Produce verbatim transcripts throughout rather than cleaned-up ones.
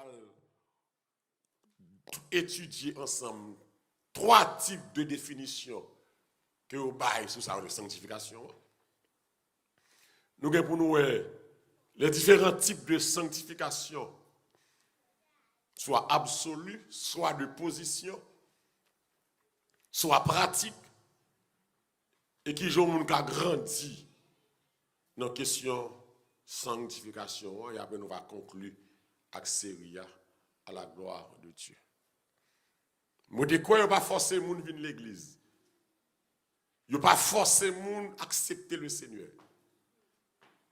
al etidye ansanm twa tip de definisyon ke yo bay sou sa yo rele sanktifikasyon an. Nou gen pou nou wè les différents types de sanctification, swa absoli, swa de pozisyon, swa pratik, e ki jan moun ka grandi nan kesyon sanktifikasyon an, e apre nou va konkli ak seri a, à la gloire de Dieu. Mwen te kwè yo pa fòse moun vin legliz. Yo pa fòse moun aksepte le Seigneur.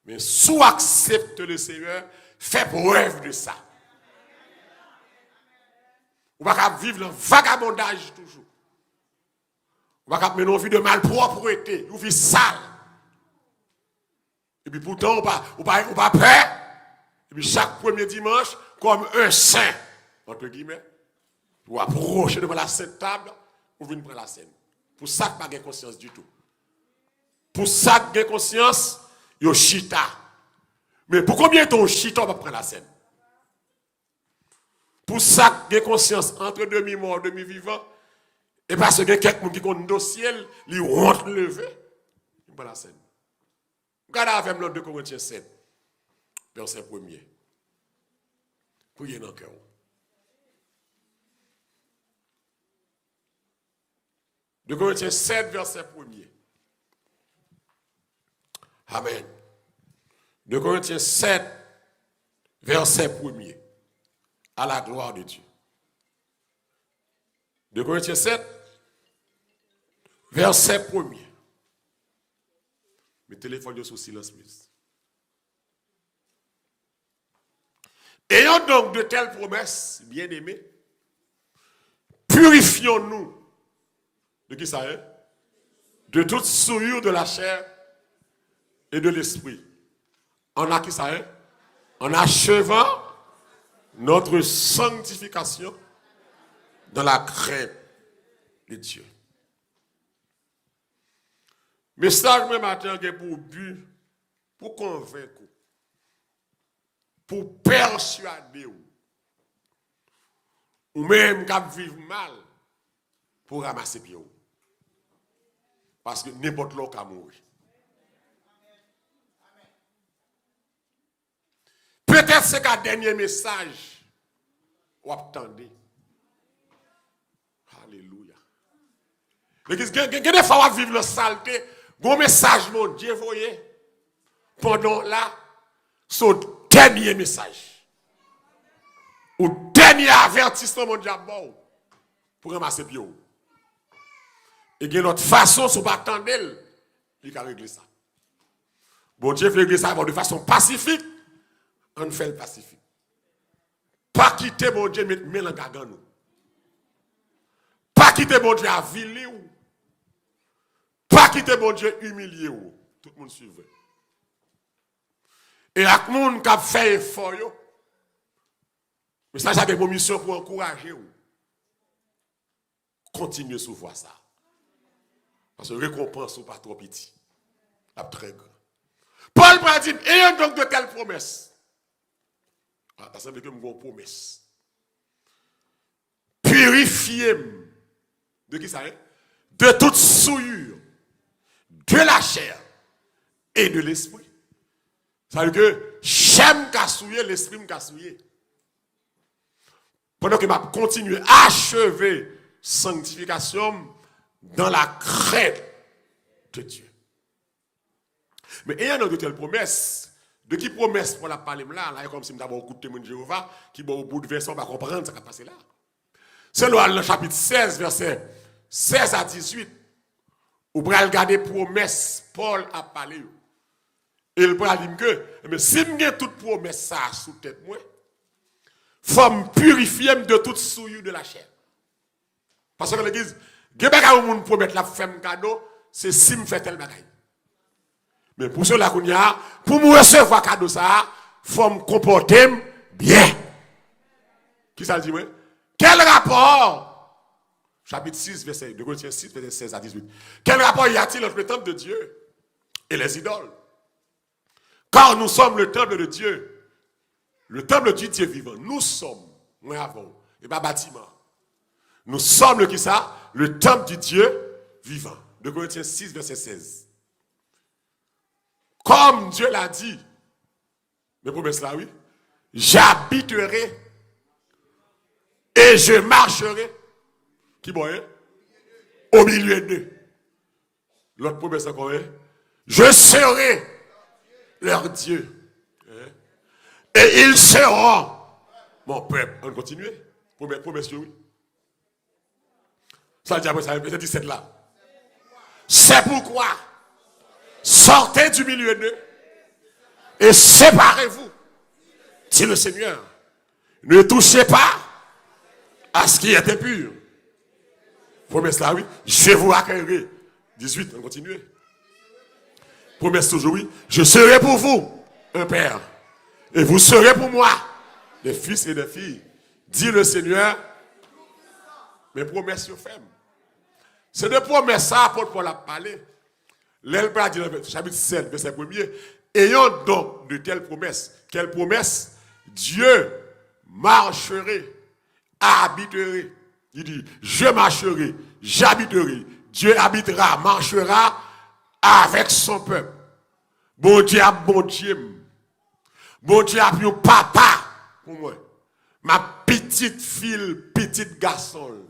Men si w aksepte le Seigneur, fè prèv de sa. Ou pa ka viv nan vagabondaj toujou. Ou pa ka mennen yon vi de malpwòpte, yon vi sal. Epi poutan, ou pa, ou pa, ou pa pè. Epi chak premye dimanch, kòm un saint, entre guillemets, ou apwoche devan la sent tab, ou vin pran lasèn. Pou sa k pa gen konsyans ditou. Pou sa k gen konsyans, yo chita. Men pou konbyen tan w chita, w p ap pran lasèn? Pou sa k gen konsyans entre demi mò, demi vivan, e paske gen kèk moun ki konn dosye l, li wont leve, li pran lasèn. Gade avè m nan de Korentyen sèt, vèsè premye. Priye nan kè w. De Korentyen sèt, vèsè premye. Amèn. De Korentyen sèt, vèsè premye. À la gloire de Dieu. De Korentyen sèt, vèsè premye. Met telefòn yo sou silans, please. Ayant donc de telles promesses, bien-aimés, purifions-nous. De qui ça est? De toute souillure de la chair et de l'esprit. En a qui ça est? En achevant notre sanctification dans la crainte de Dieu. Mesaj mwen maten an gen pou bi pou konvenk ou, pou pèswade w, ou menm k ap viv mal, pou w ranmase pye w. Paske nenpòt lè w ka mouri. Petèt se ka dènye mesaj w ap tande. Alelouya. Legliz, gen, gen, gen de fwa w ap viv nan salte, gon mesaj Bondye voye pandan w la, se yon dènye mesaj. Yon dènye avètisman Bondye ap ba w pou ranmase pye w. E gen lòt fason, si w pa tande l, li ka regle sa. Bondye vle regle sa avè w de fason pasifik, ann fè l pasifik. Pa kite Bondye met men nan gagann ou. Pa kite Bondye avili w. Pa kite Bondye imilye w. Tout moun swiv mwen. E ak moun k ap fè efò yo, mesaj la gen pou misyon pou ankouraje w. Kontinye sou vwa sa. Paske rekonpans ou pa twò piti. L ap trè gran. Pòl pral di, ayant donc de telles promesses. Ah, ta sanble ke m gen yon pwomès. Pirifye m. De ki sa, hein? De toute souillure de la chair et de l'esprit. Sa vle di ke chè m ka souye, lespri m ka souye. Pandan ke m ap kontinye acheve sanktifikasyon m dans la crainte de Dieu. Men ayant donc de telles promesses, de ki pwomès Pòl ap pale m la? La, e kòmsi m ta ba w kout temwen Jewova, ki ba w bout vèsè, w pa konprann sa k ap pase la. Se lè w al nan chapit sèz, vèsè sèz a dizuit, ou pral gade pwomès Pòl ap pale yo. E l pral di m ke, enben, si m gen tout pwomès sa a sou tèt mwen, fò m pirifye m de tout souillure de la chair. Paske nan legliz, gen bagay yon moun pwomèt l ap fè m kado, se si m fè tèl bagay. Men pou sela kounye a, pou m resevwa kado sa a, fò m konpòte m byen. Kisa l di mwen? Quel rapport? Chapitre six, verset, deux Corinthiens six, verset seize à dix-huit. Quel rapport y a-t-il entre le temple de Dieu et les idoles? Car nous sommes le temple de Dieu. Le temple du Dieu vivant. Nous sommes, mwen avè w, e pa batiman. Nous sommes le kisa? Le temple du Dieu vivant. deux Corinthiens six, verset seize. Comme Dieu l'a dit, men pwomès la, wi. J'habiterai et je marcherai. Ki bò, hein? Au milieu d'eux. Lòt pwomès ankò, hein? Je serai leur Dieu. Hein? Et ils seront mon peuple. Ann kontinye. Pwomès, pwomès yo, wi. Sa l di apre sa, vèsè disèt la. C'est pourquoi, sortez du milieu d'eux et séparez-vous, dit le Seigneur. Ne touchez pas à ce qui est impur. Pwomès la, wi. Je vous accueillerai. Dizwit, ann kontinye. Pwomès toujou, wi. Je serai pour vous un père. Et vous serez pour moi des fils et des filles, dit le Seigneur. Men pwomès yo fèm. Se de pwomès sa apot Pòl ap pale. Lè l pral di nan chapit sèt, vèsè premye, ayons donc de telles promesses. Quelle promesse? Dieu marcherait, habiterait. Il dit, je marcherai, j'habiterai. Dieu habitera, marchera avec son peuple. Bondye ap Bondye m. Bondye ap yon papa pou mwen. M ap pitit fi l, pitit gason l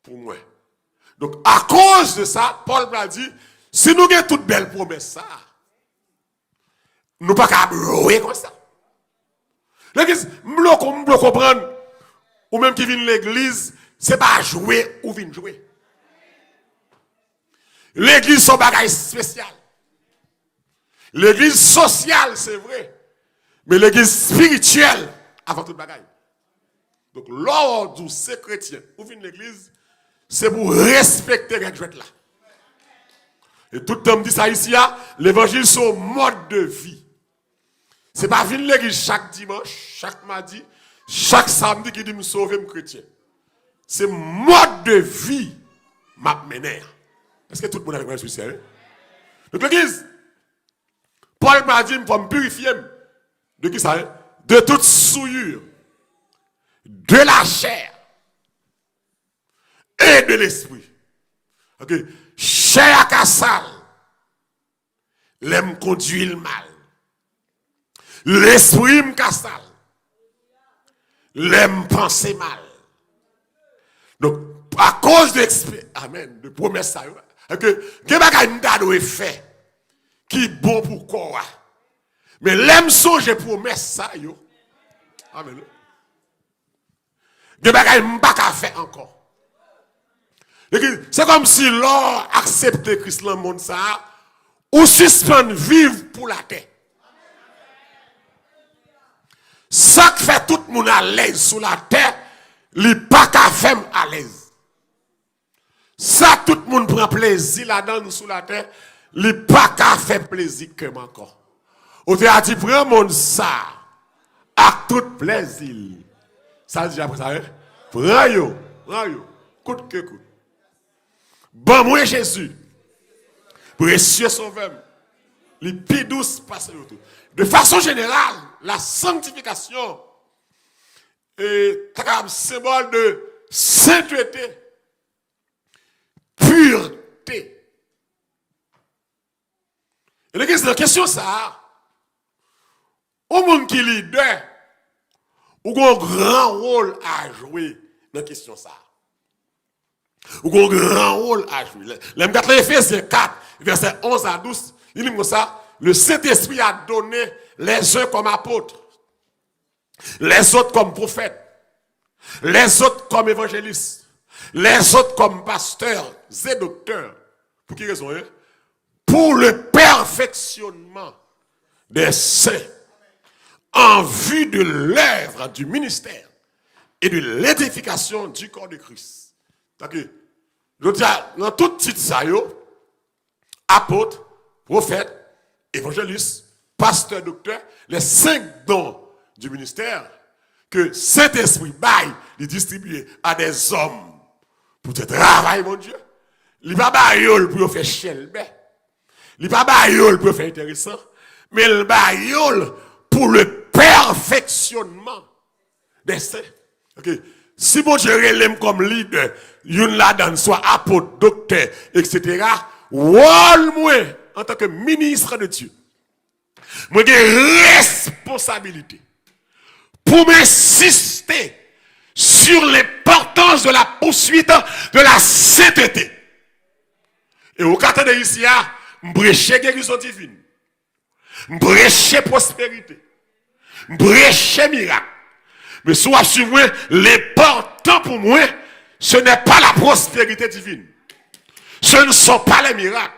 pou mwen. Donk, akoz de sa, Pòl pral di, si nou gen tout bèl pwomès sa a, nou pa ka ap jwe konsa. Legliz, m blo, m blo konprann, ou menm ki vin legliz, se pa jwe ou vin jwe. Legliz se yon bagay espesyal. Legliz sosyal, se vre, men legliz espirityèl avan tout bagay. Donk, lè w di w se kretyen, ou vin legliz, se pou w respekte règ jwèt la. E tout tan m di sa isi a, levanjil se yon mòd de vi. Se pa vin legliz chak dimanch, chak madi, chak samdi ki di m sove, m kretyen. Se mòd de vi m ap mennen an. Èske tout moun avèk mwen sou sèl? Donk, legliz, Pòl pa di m fò m pirifye m. De ki sa, hein? De toute souillure, de la chair et de l'esprit. Ok. Chè a ka sal lè m kondui l mal. Lespri m ka sal lè m panse mal. Donk, akoz de ekspe-, amèn, de pwomès sa yo, ke gen bagay m ta dwe fè ki bon pou kò a. Men lè m sonje pwomès sa yo, amèn. Gen bagay m pa ka fè ankò. Legliz, se kòmsi lè w aksepte Kris lan monn sa a, ou sispann viv pou latè. Sa k fè tout moun alèz sou latè, li pa ka fè m alèz. Sa tout moun pran plezi ladan l sou latè, li pa ka fè plezi kè m ankò. Otè a di, pran monn sa ak tout plezi l. Sa l di apre sa, hein? Pran yo, pran yo, kout ke kout. Ban mwen Jezi, presye Sovè m. Li pi dous pase yo tout. De fason jeneral, la sanctification est un symbole de sainteté, pureté. E legliz, nan kesyon sa a, yon moun ki lidè, ou gen yon gran wòl a jwe nan kesyon sa a. Ou gen yon gran wòl a jwe. Lè, lè m gade nan Efezyen kat, vèsè onz a douz, li di m konsa, le Saint-Esprit a donné les uns comme apôtres, les autres comme prophètes, les autres comme évangélistes, les autres comme pasteurs et docteurs. Pou ki rezon, hein? Pour le perfectionnement des saints, en vue de l'œuvre du ministère et de l'édification du corps de Christ. Donk, jodi a, nan tout tit sa yo, apot, pwofèt, evanjelis, pastè, doktè, les cinq dons du ministère que Saint-Esprit bay, li distribiye a dè zòm pou te travay Bondye. Li pa ba yo l pou yo fè chèlbè. Li pa ba yo l pou yo fè enteresan. Men l ba yo l pour le pèfeksyonman dè sen. Ok. Si Bondye rele m kòm lidè, youn ladan l swa apot, doktè, etsetera, wòl mwen antanke ministre de Dieu, mwen gen responsabilite pou m ensiste sur l'importance de la poursuite de la sainteté. E ou ka tande isi a, m preche gerizon divin. M preche pwosperite. M preche mirak. Men si w ap swiv mwen, lenpòtan pou mwen, ce n'est pas la prospérité divine. Ce ne sont pas les miracles.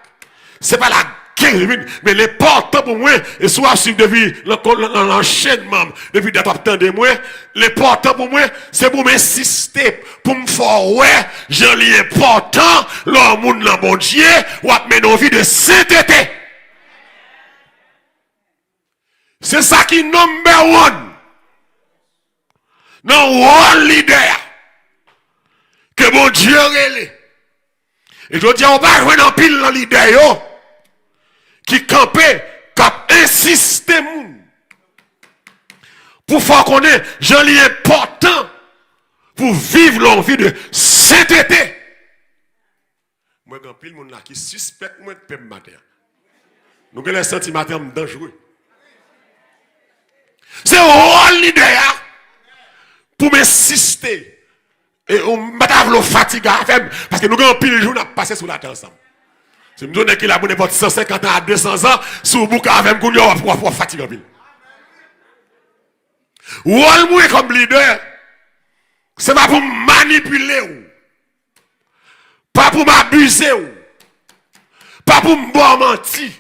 Se pa la guérison divine. Men lenpòtan pou mwen, e si w ap swiv depi lan, lan, lan, lanchenman, depi dat w ap tande mwen, lenpòtan pou mwen, se pou m ensiste, pou m fè w wè jan li enpòtan lè w moun nan Bondye, w ap mennen yon vi de sentete. Se sa ki number one nan wòl lidè a ke Bondye rele. E jodi a, ou pa jwenn anpil nan lidè yo ki kanpe, k ap ensiste moun pou fè w konnen jan li enpòtan pou viv yon vi de sentete. Mwen gen anpil moun la ki sispèk mwen pèp maten an. Nou genlè santi maten an m danjere. Se wòl lidè a pou m ensiste. E ou, m pa ta vle w fatige avè m, paske nou gen anpil jou n ap pase sou latè ansanm. Si m di w nèg ki la pou nenpòt san senkant an a de san zan, si w bouke avè m kounye a, w ap, w ap, w ap fatige anpil. Wòl mwen kòm lidè, se pa pou m manipile w, pa pou m abize w, pa pou m ba w manti,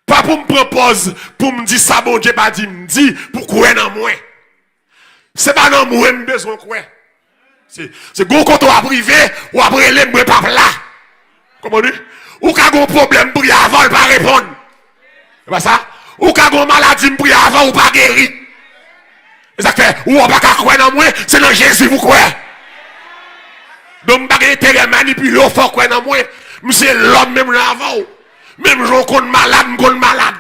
pa pou m pran pòz pou m di sa Bondye pa di m di pou kwè nan mwen. Se pa nan mwen m bezwen kwè. Se, se gon kote w ap rive, w ap rele m, mwen p ap la. Konprann wi? Ou ka gon pwoblèm, m priye avè w, l pa reponn. E pa sa? Ou ka gon maladi, m priye avè w, ou pa geri. E sa k fè, ou pa ka kwè nan mwen, se nan Jezi pou kwè. Donk, m pa gen enterè manipile w, fò w kwè nan mwen. M se lòm menm jan avè w. Menm jan w konn malad, m konn malad.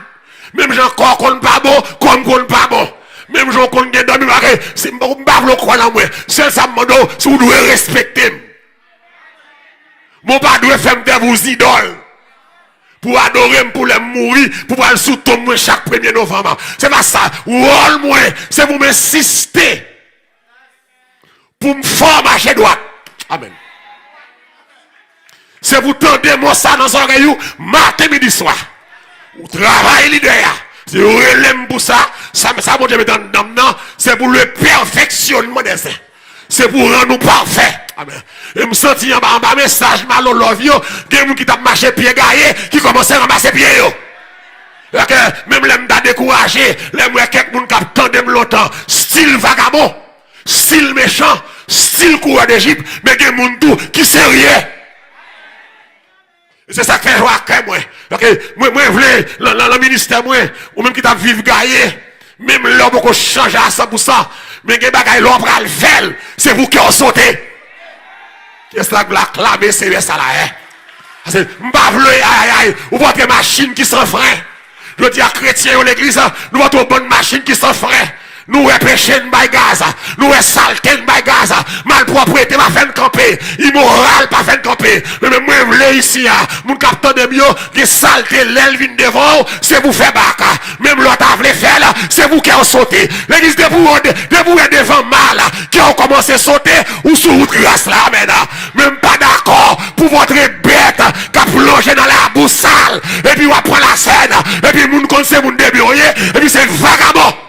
Menm jan kò w konn pa bon, kò m konn pa bon. Menm jan w konn gen dòmi, m pa gen, si m, m pa vle w kwè nan mwen. Sèl sa m mande w, se w dwe respekte m. Men w pa dwe fè m dèvou zidòl pou w adore m, pou lè m mouri, pou w pral sou tonm mwen chak premye novanm. Se pa sa. Wòl mwen, se pou m ensiste pou m fè w mache dwat. Amèn. Se pou tande mo sa nan zòrèy ou maten, midi, swa. Ou travay lidè a. Se yo rele m pou sa. Sa, sa Bondye mete anndan m nan, se pou le perfectionnement des saints. Se pou rann ou pafè. Amèn. E m santi anba, anba mesaj Malo Love yo, gen moun ki t ap mache pye gaye, ki kòmanse ranmase pye yo. Paske menm lè m ta dekouraje, lè m wè kèk moun k ap tande m lontan, stil vagabon, stil mechan, stil kourè de jip, men gen moun tou ki serye. E se sa k fè jwa kè mwen. Paske mwen, mwen vle, nan, nan, nan ministè mwen, ou menm ki t ap viv gaye, menm lè w poko chanje a san pou san, men gen bagay lè w pral fè l, se pou kè w sote. Kiyès la k vle aklame Seyè sa la, en? Paske m pa vle, ay, ay, ay, ou pote machin ki san fren. Jodi a, kretyen yo legliz, nou pote yon bann machin ki san fren. Nou wè peche n bay gaz, nou wè salte n bay gaz, malpwòpte pa fè n kanpe, imoral pa fè n kanpe. Men, men mwen vle isi a, moun k ap tande m yo, gen salte lè l vin devan w, se pou fè bak. Menm lè w ta vle fè l, se pou kè w sote. Legliz, depi w, depi w wè devan mal, kè w kòmanse sote, ou sou wout gras la, amèn. Men m pa dakò pou vòtre bèt k ap plonje nan labou sal, epi w ap pran lasèn, epi moun konn se moun de byen w ye, epi se vagabon.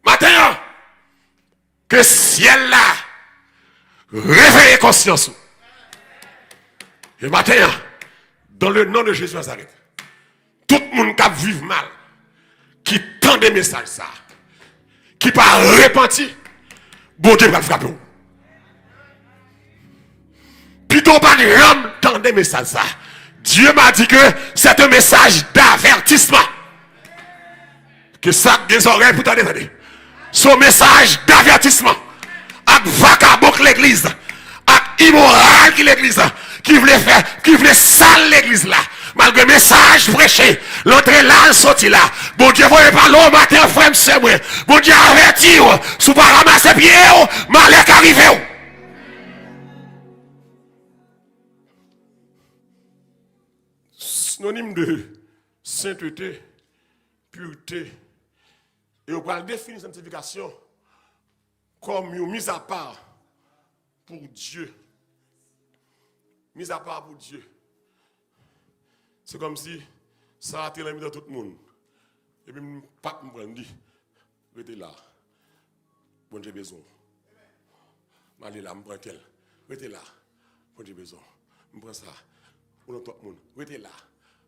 Maten an, ke syèl la reveye konsyans ou. E maten an, dans le nom de Jésus Nazareth, tout moun k ap viv mal, ki tande mesaj sa, ki pa repanti, Bondye pral frape w. Pito w pa t janm tande mesaj sa. Dieu m'a dit que c'est un message d'avertissement. Ke sa k gen zòrèy pou tande, tande. Se yon mesaj davètisman ak vakabon k legliz, ak imoral ki legliz, ki vle fè, ki vle sal legliz la. Malgre mesaj preche, l antre la, l soti la. Bondye voye pale w maten an, frè m, sè mwen. Bondye avèti w, si w pa ranmase pye w, malè ka rive w. Sinonim de sainteté, pureté, e yo pral defini sanktifikasyon kòm yon mizapa pou Dye. Mizapa pou Dye. Se kòmsi sa a te nan mitan tout moun. Epi m p ap m pran li. Rete la. Bondye bezwen w. M ale la, m pran tèl. Rete la. Bondye bezwen w. M pran sa. Ou nan twòp moun. Rete la.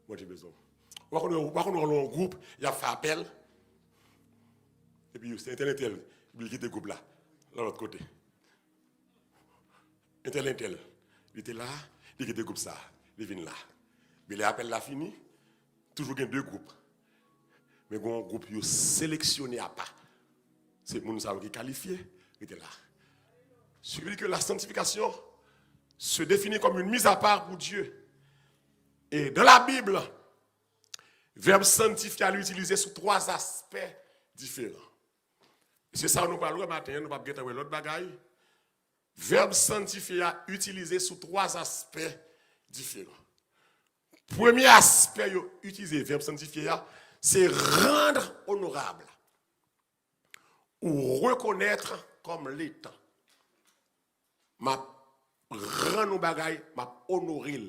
Bondye bezwen w. Ou pa konn, ou pa konn wè yon gwoup, y ap fè apèl. Epi se entèl entèl, epi li kite gwoup la, nan lòt kote. Entèl entèl, li te la, li kite gwoup sa, li vin la. Men lè apèl la fini, toujou gen de gwoup. Men gen yon gwoup yo seleksyone apa. Se moun sa yo ki kalifye, rete la. Suivez que la sanctification se définit comme une mise à part pour Dieu. Et dans la Bible, vèb sanctifier a itilize sou twa aspè diferan. Se sa nou pral wè maten an, nou p ap gentan wè lòt bagay. Vèb sanctifier a itilize sou twa aspè diferan. Premye aspè yo itilize vèb sanctifier a, se rendre honorable ou reconnaître comme l'étant. M ap rann yon bagay, m ap onore l.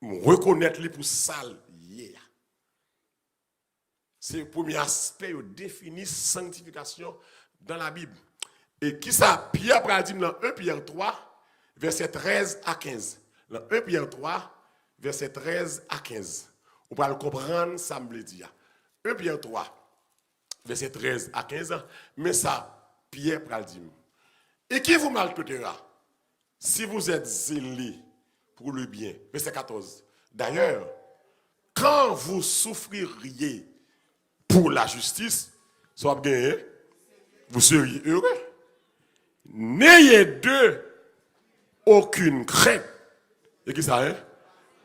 M rekonèt li pou sa l ye a. Se premye aspè yo defini sanktifikasyon dans la Bible. E kisa Pyè pral di m nan en Pyè twa, vèsè trèz a kenz? Nan en Pyè twa, vèsè trèz a kenz. Ou pral konprann sa m vle di a. En Pyè twa, vèsè trèz a kenz, men sa Pyè pral di m. Et qui vous maltraitera, si vous êtes zélé pour le bien. Verset quatorze. D'ailleurs, quand vous souffririez pour la justice, sa w ap genyen, vous seriez heureux. N'ayez d'eux aucune crainte. E ki sa, hein?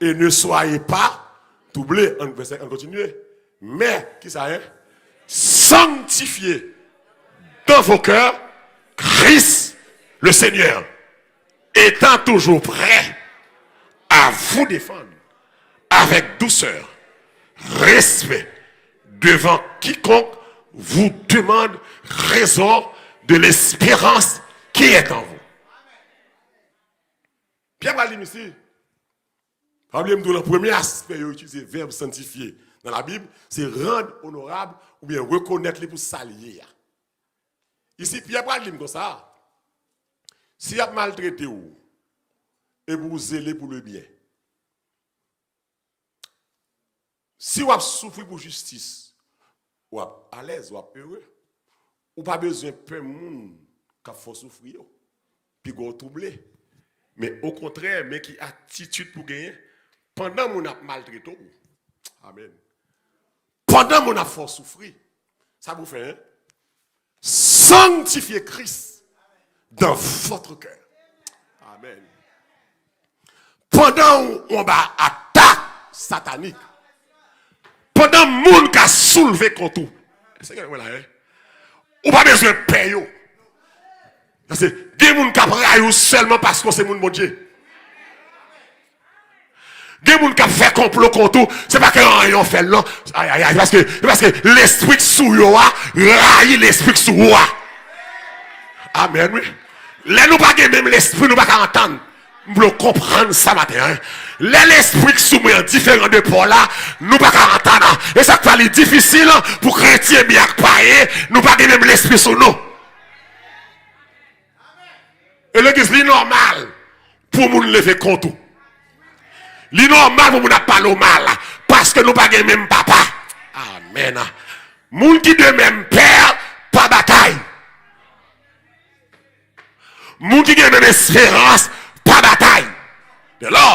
Et ne soyez pas troublés. An, vèsè, an kontinye. Mais, ki sa, hein? Sanctifiez dans vos cœurs Christ le Seigneur, étant toujours prêt à vous défendre avec douceur, respect devant quiconque vous demande raison de l'espérance qui est en vous. Pyè pral di m isi, pa bliye m di w nan premye aspè yo itilize vèb sanktifye nan Labib, se rann onorab oubyen rekonèt li pou sa l ye a. Isi, Pyè pral di m konsa, si y ap maltrete w, epi w zele pou lebyen, si w ap soufri pou jistis, w ap alèz, w ap ere. Ou pa bezwen pè moun k ap fè w soufri yo. Piga w twouble. Men okontrè, men ki atitid pou genyen pandan moun ap maltrete w. Amèn. Pandan moun ap fè w soufri, sa pou fè, hein? Sanctifiez Christ dans votre cœur. Amèn. Pandan w anba atak satanik, pandan moun ka soulve kont ou, se gen la, hein? Ou pa bezwen pè yo. Paske gen moun k ap rayi w sèlman paske w se moun Bondye. Gen moun k ap fè konplo kont ou, se pa ke anyen w fè l non. Ay, ay, ay, paske, paske lespri k sou yo a rayi lespri k sou ou a. Amèn, wi. Lè nou pa gen menm lespri, nou pa ka antann. M vle w konprann sa maten an. Lè lespri k sou mwen an diferan de pa w la, nou pa ka antann. E sa k fè li difisil pou kretyen byen ak payen, nou pa gen menm lespri sou nou. E legliz, li nòmal pou moun leve kont ou. Li nòmal pou moun ap pale w mal, paske nou pa gen menm papa. Amèn. Moun ki de menm pè pa batay. Moun ki gen menm esperans pa batay. Dèlò,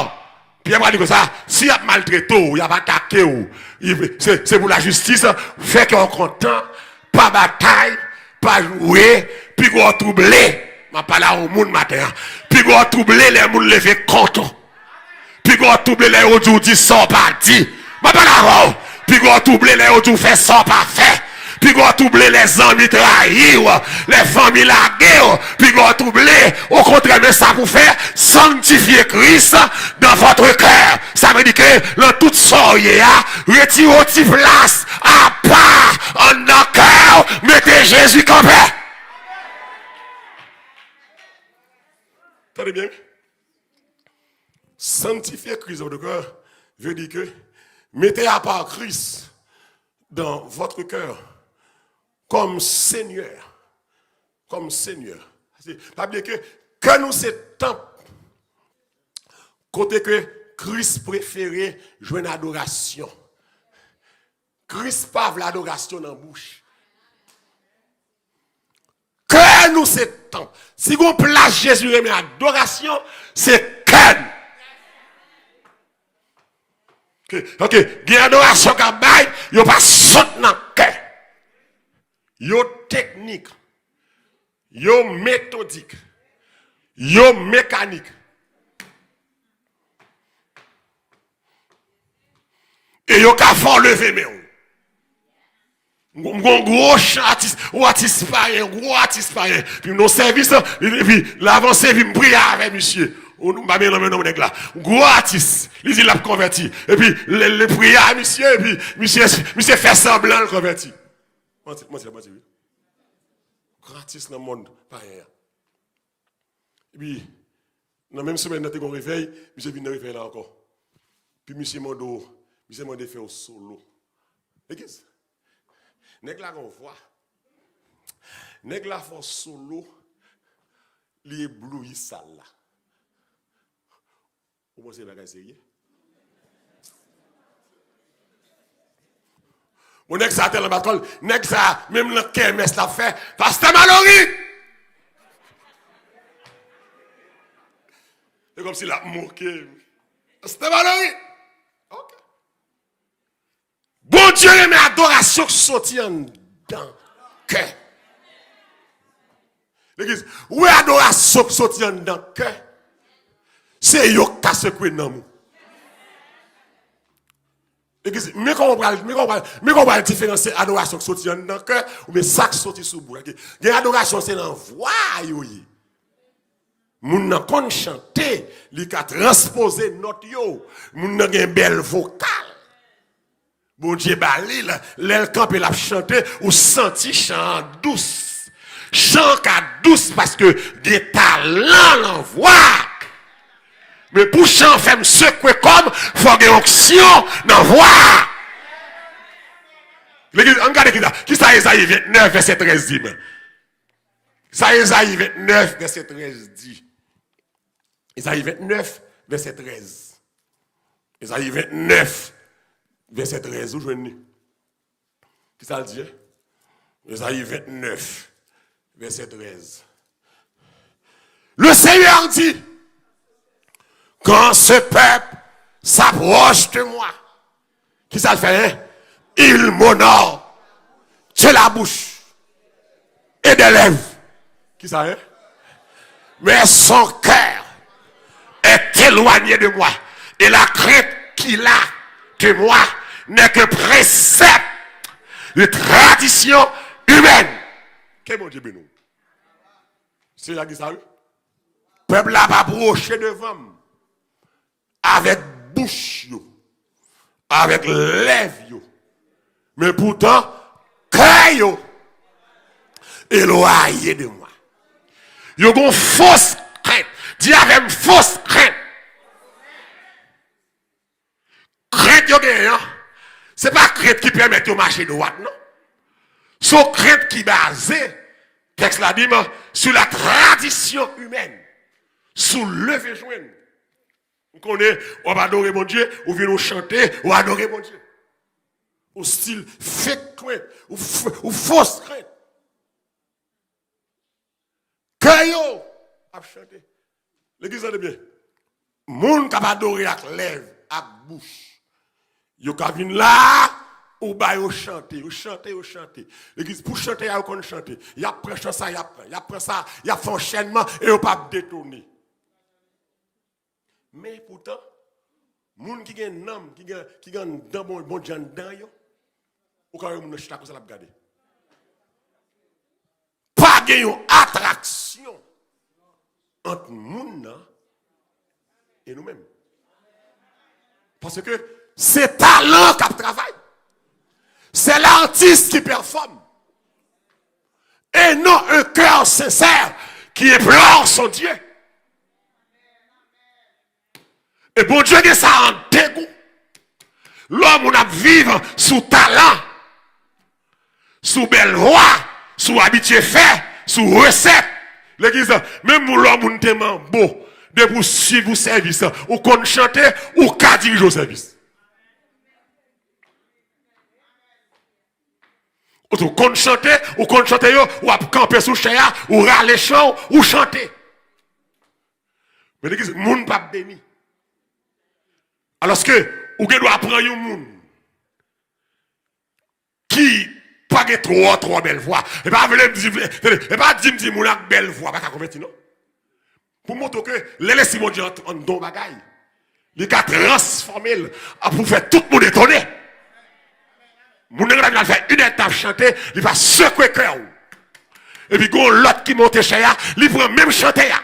Pyè pral di konsa, si y ap maltrete w, y ap atake w, se, se pou lajistis, fè kè w kontan, pa batay, pa joure, piga w twouble. M ap pale a yon moun maten an. Piga w twouble lè moun leve kont ou. Piga w twouble lè yo di w di sa w pa di. Mwen pa dakò. Piga w twouble lè yo di w fè sa w pa fè. Piga w twouble lè zanmi trayi w, lè fanmi lage w. Piga w twouble, okontrè, men sa pou fè, sanctifiez Christ dans votre cœur. Sa vle di ke nan tout sa w ye a, retire yon ti plas apa anndan kè w, mete Jezi kanpe. Tande byen, wi. Sanctifiez Christ dans votre cœur veut dire que mettez à part Christ dans votre cœur comme Seigneur. Comme Seigneur. Se, pa bliye ke kè nou se tanp kote ke Kris prefere jwenn adorasyon. Kris pa vle adorasyon nan bouch. Kè nou se tanp. Si gon plas Jezi renmen adorasyon, se kè n. Ok, ok. Gen adorasyon k ap bay, yo pa sot nan kè. Yo teknik. Yo metodik. Yo mekanik. E yo ka fè w leve men w. M gon gwo chan atis, yon atis payen, yon gwo atis payen. Epi m nan sèvis lan, epi l avanse, epi m priye avè misye. M pa byen nan men non nèg la. Gwo atis. Li di l ap konvèti. Epi l, l priye a misye, epi misye, misye fè sanblan l konvèti. Manti, manti, manti, wi. Gwo atis nan mond payen an. Epi, nan menm semèn nan, te gon revèy, misye vin nan revèy la ankò. Epi misye mande w, misye mande fè w solo. Legliz, nèg la gon vwa. Nèg la fè w solo, li eblouyi sal la. Ou panse bagay serye? Bon, nèg sa tèlman bat kò l, nèg sa, menm nan kèmès l ap fè, Pastè Malory! Se kòmsi l ap moke. Pastè Malory! Ok. Bondye renmen adorasyon k soti anndan kè. Legliz, ou wè adorasyon k soti anndan kè, se yo k ka sekwe nanm ou. Legliz, men kòman w pral, men kòman w pral, men kòman w pral diferansye adorasyon k soti anndan kè oubyen sa k soti sou bouch. Gen adorasyon se nan vwa yo ye. Moun nan konn chante, li ka transpoze nòt yo. Moun nan gen bèl vokal. Bondye ba li l, lè l kanpe l ap chante, ou santi chan an dous. Chan an ka dous paske gen talan nan vwa. Men pou chan an fè m sekwe kò m, fò gen onksyon nan vwa. Legliz, ann gade kisa, kisa Ezayi vennèf, vèsè trèz di, men. Sa Ezayi vennèf, vèsè trèz di. Ezayi vennèf, vèsè trèz. Ezayi vennèf, vèsè trèz, ou jwenn li? Kisa l di, en? Ezayi vennèf, vèsè trèz. Le Seigneur dit, quand ce peuple s'approche de moi, kisa l fè, en? Il m'honore de la bouche et des lèvres. Kisa, en? Mais son cœur est éloigné de moi, et la crainte qu'il a de moi n'est que précepte de tradition humaine. Ke Bondye beni w. Se la ki sa, wi. Pèp la pa pwoche devan m avèk bouch yo, avèk lèv yo, men poutan kè yo elwaye de mwen. Yo gon fos krent. Di avè m, fos krent. Krent yo genyen an, se pa krent ki pèmèt yo mache dwat, non. Se yon krent ki baze, tèks la di m, sur la tradition humaine, sou leve jwenn. M konnen, w ap adore Bondye, ou vin ou chante, ou adore Bondye. Ou stil fake krent, ou, f- ou fos krent. Kè yo ap chante. Legliz, tande byen. Moun k ap adore ak lèv, ak bouch, yo ka vin la, ou ba yo chante, yo chante, yo chante. Legliz, pou chante a, yo konn chante. Y ap pran chan sa, y ap pran, y ap pran sa, y ap fè yon chènman, e yo p ap detone. Men poutan, Moun ki gen nanm, ki gen, ki gen anndan bon, Bondye anndan yo, ou ka wè moun nan chita konsa l ap gade. Pa gen yon atraksyon ant moun nan e nou menm. Paske se talan k ap travay. C'est l'artiste qui performe. Et non un cœur sincère qui implore son Dieu. E Bondye gen sa an degou. Lè yon moun ap viv sou talan, sou bèl vwa, sou abitye fè, sou resèt. Legliz la, menm lè yon moun te manbo, depi w swiv yon sèvis, ou konn chante, ou ka dirije yon sèvis. Ou tou konn chante, ou konn chante yo, w ap kanpe sou chè a, ou rale chan w, ou chante. Men legliz, moun p ap beni. Alòske, ou gen dwa pran yon moun ki pa gen twò, twò bèl vwa. E pa vle m di, tande, e pa di m di moun ak bèl vwa pa ka konvèti, non. Pou montre w ke lè Lespri Bondye ant-, anndan yon bagay, li ka transfòme l pou fè tout moun etone. Moun nan gentan al fè inèdtan ap chante, li pa sekwe kè w. Epi gen yon lòt ki monte chè a, li pran menm chante a.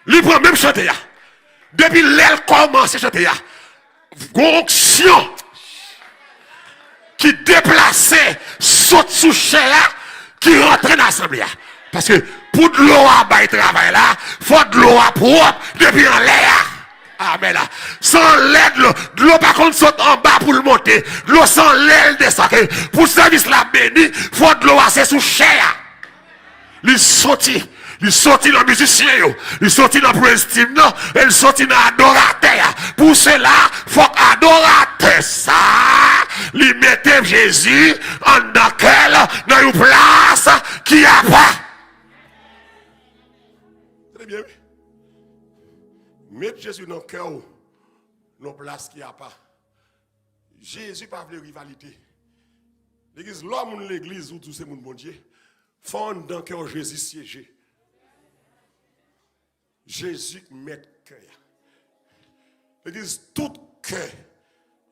Li pran menm chante a. Depi lè l kòmanse chante a, gon onksyon ki deplase sot sou chè a, ki rantre nan asanble a. Paske pou dlo a bay travay la, fò dlo a pwòp depi anlè a. Amèn la. Se anlè dlo, dlo pa konn sot anba pou l monte. Dlo se anlè l desann. Pou sèvis la beni, fò dlo a se sou chè a. Li soti, li soti nan mizisyen yo, li soti nan praise team nan, e li soti nan adoratè a. Pou sela, fòk adoratè sa, li mete Jezi anndan kè l nan yon plas ki apa. Tande byen, wi. Met Jezi nan kè w, nan yon plas ki apa. Jezi pa vle rivalite. Legliz, lè w moun legliz, ou di w se moun Bondye, fò anndan kè w Jezi syeje. Jezi k mèt kè a. Legliz, tout kè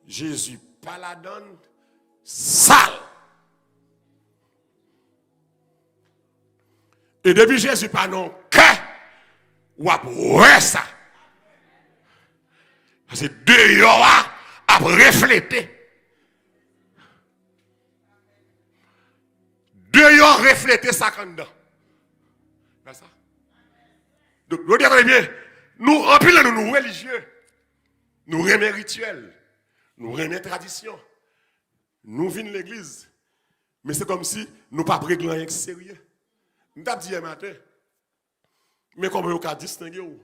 Jezi pa ladan l, sal. E depi Jezi pa nan kè, w ap wè sa. Paske deyò a ap reflete. Deyò reflete sa k anndan. Wè sa? Donk, nou tande byen, nou, anpil nan nou, nou relijye. Nou renmen rityèl. Nou renmen tradisyon. Nou vin legliz. Men se kòmsi nou p ap regle anyen k serye. M t ap di yè maten, men kòman yo ka distenge w?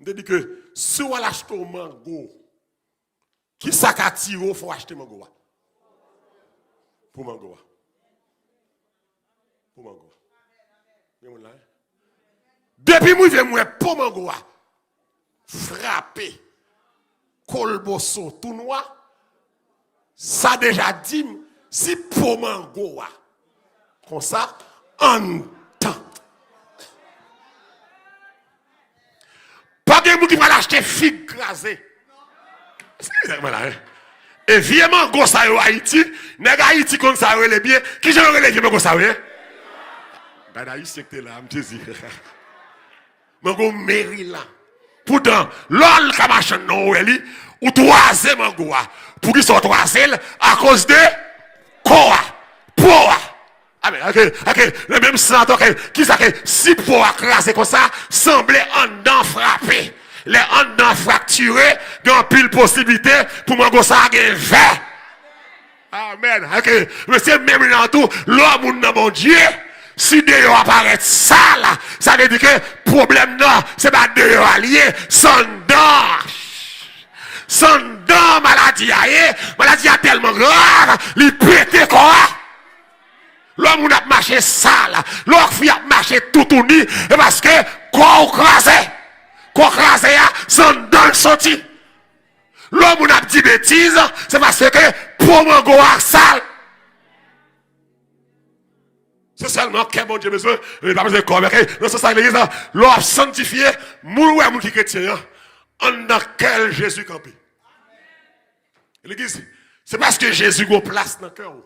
M te di ke si w al achte yon mango, kisa k atire w fè w achte mango a? Po mango a. Po mango a. Gen moun la, wi. Depi m rive m wè po mango a frape, kolboso tou nwa, sa deja di m si po mango a konsa anndan. Pa gen moun ki pral achte fig kraze. Èske sa mal la, hein? E vye mango sa yo Ayiti, nèg Ayiti konn sa yo rele byen. Kijan yo rele vye mango sa yo, hein? Gad Ayisyen ki te la, m sezi. Mango Merilan. Poutan, lè w al ka machann nan, ou wè li, ou twaze mango a. Poukisa w twaze l? Akoz de kò a, po a. Amèn. Ok, ok. Nan menm sans, ok. Kisa ke, si po a kraze konsa, sanble anndan frape. Lè anndan fraktire, gen anpil posiblite pou mango sa a gen vè. Amèn. Ok. Men se menm jan tou, lè moun nan Bondye, si deyò a parèt sal, sa vle di ke pwoblèm nan, se pa deyò a li ye, se anndan. Se anndan maladi a ye, maladi a tèlman grav, li pete kò a. Lè moun ap mache sal, lè w ak fi ap mache toutouni, e paske kò w kraze. Kò kraze a, se anndan l soti. Lè moun ap di betiz, se paske po mango a sal. Se sa Sèlman kè Bondye bezwen, li pa bezwen kò, ok? Nan sans sa, legliz la, lè w ap sanntifye, moun wè moun ki kretyen an, anndan kè l Jezi kanpe. Legliz, se paske Jezi gen yon plas nan kè w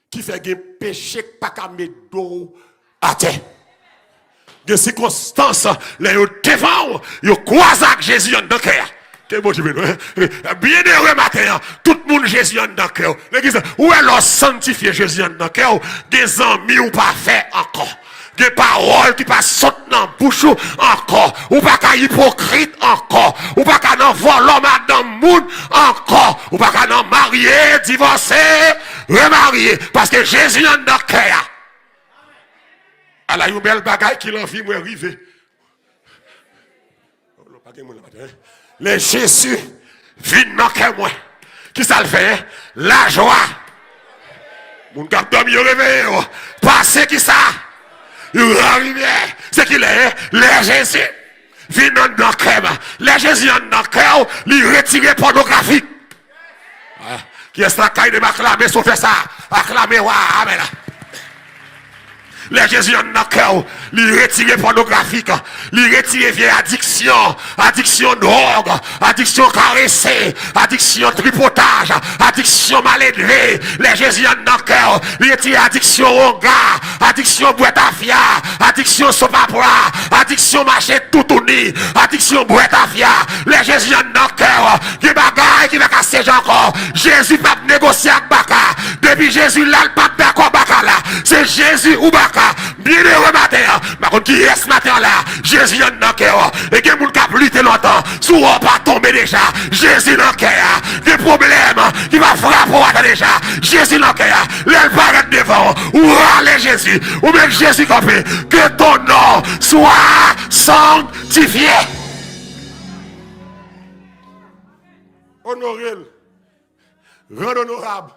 ki fè gen peche k pa ka met do w atè. Gen sikonstans, lè yo devan w, yo kwaze ak Jezi anndan kè a. Ke Bondye beni w. Byennere maten an, tout moun Jezi anndan kè w. Legliz, ou wè lè w sanntifye Jezi anndan kè w, gen zanmi ou pa fè ankò. Gen pawòl ki pa sot nan bouch ou ankò. Ou pa ka ipokrit ankò. Ou pa ka nan vòlò madanm moun ankò. Ou pa ka nan marye, divòse, remarye. Paske Jezi anndan kè a. Ala yon bèl bagay ki nan vi mwen rive. Oh, non, pa gen moun la maten, hein? Lè Jezi vin nan kè mwen, kisa l fè, hein? Lajwa. Moun k ap dòmi yo reveye yo. Pase kisa? Yon gran limyè. Se ki lè, hein? Lè Jezi vin anndan kè m. Lè Jezi anndan kè w, li retire pònografi. Ah, kiyès la kay de m aklame si w fè sa? Aklame wa a, amèn. Lè Jezi anndan kè w, li retire pònografik, li retire vye adiksyon, adiksyon dwòg, adiksyon karese, adiksyon tripotaj, adiksyon maledve. Lè Jezi anndan kè w, li retire adiksyon wonga, adiksyon bwè tafya, adiksyon sopapwa, adiksyon mache toutouni, adiksyon bwè tafya. Lè Jezi anndan kè w, gen bagay ki pa ka siyeje ankò. Jezi p ap negosye ak baka. Depi Jezi la, l p ap dakò baka la. Se Jezi ou baka. Byennere maten an. M pa konn kiyès maten an la. Jezi anndan kè w. E gen moun k ap lite lontan. Si w wè w pa tonbe deja. Jezi nan kè a. Gen pwoblèm ki pa frape w atè deja. Jezi nan kè a. Lè l parèt devan w, ou rale Jezi. Ou met Jezi kanpe. Que ton nom soit sanctifié. Onore l. Rann onorab.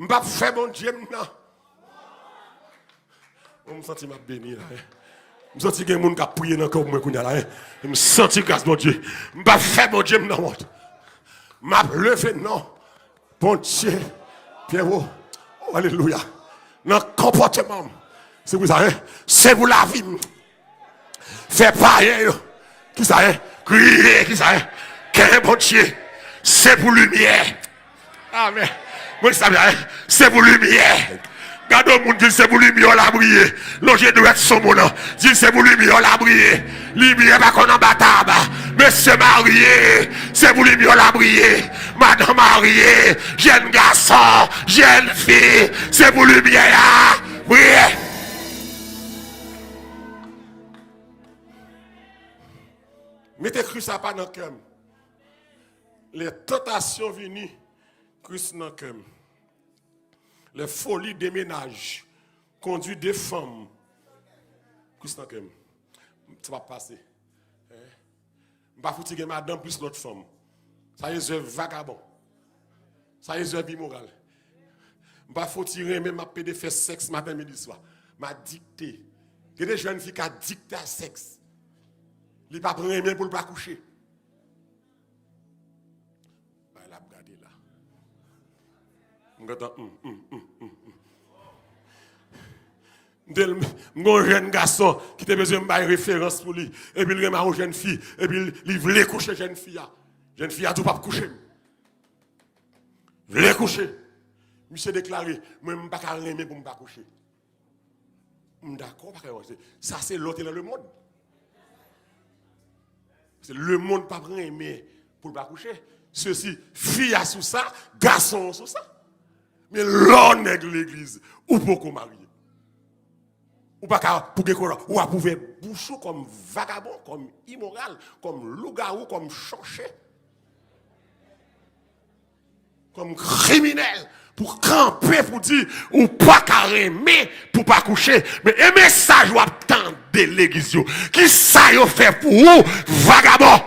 M p ap fè Bondye m nan. Oh, m santi m ap beni la, hein. M santi gen moun k ap priye nan kè w pou mwen kounye a la, hein. M santi gras Bondye. M p ap fè Bondye m nan wont. M ap leve non Bondye byen wo. Oh, alelouya. Nan konpòtman m. Se pou sa, hein? Se pou lavi m. Fè payen yo. Kisa, hein? Kriye, kisa, hein? Ken Bondye. Se pou limyè. Amèn. Mwen sa byen, hein? Se pou limyè. Gade yon moun, di l se pou limyè w l a briye. Lonje dwèt sou moun nan. Di l se pou limyè w l a briye. Limyè pa konn anba tab. Mesye marye, se pou limyè w l a briye. Madanm marye, jèn gason, jèn fi, se pou limyè a briye. Mete Kris apa nan kè m. Lè tantasyon vini, Kris nan kè m. Lè foli de menaj kondwi de fanm, Kris nan kè m. Sa p ap pase. Hein? M pa fouti gen madanm plis lòt fanm. Sa se zèv vagabon. Sa se zèv imoral. M pa fouti renmen m ap pede fè sèks maten, midi, swa. M adikte. Gen de jèn fi k adikte a sèks. Li p ap renmen pou l pa kouche. Bay la ap gade la. M gentan, mm, mm, mm, mm, mm. M te, m gen yon jèn gason ki te bezwen m bay referans pou li. Epi l renmen yon jèn fi. Epi l, li vle kouche jèn fi a. Jèn fi a di w p ap kouche m. Vle kouche. Misye deklare, mwen m pa ka renmen pou m pa kouche. M dakò, pa ka wè. Sa se lè w te nan lemonn. Se lemonn p ap renmen pou l pa kouche. Sesi, fi a sou sa, gason an sou sa. Men lè w nèg legliz, ou poko marye. Ou pa ka, pou gen kòlò, ou ap ouvè bouch ou kòm vagabon, kòm imoral, kòm lougawou, kòm chòche. Kòm kriminèl, pou kanpe, pou di ou pa ka renmen pou pa kouche. Men e mesaj w ap tande legliz yo, kisa yo fè pou ou, vagabon?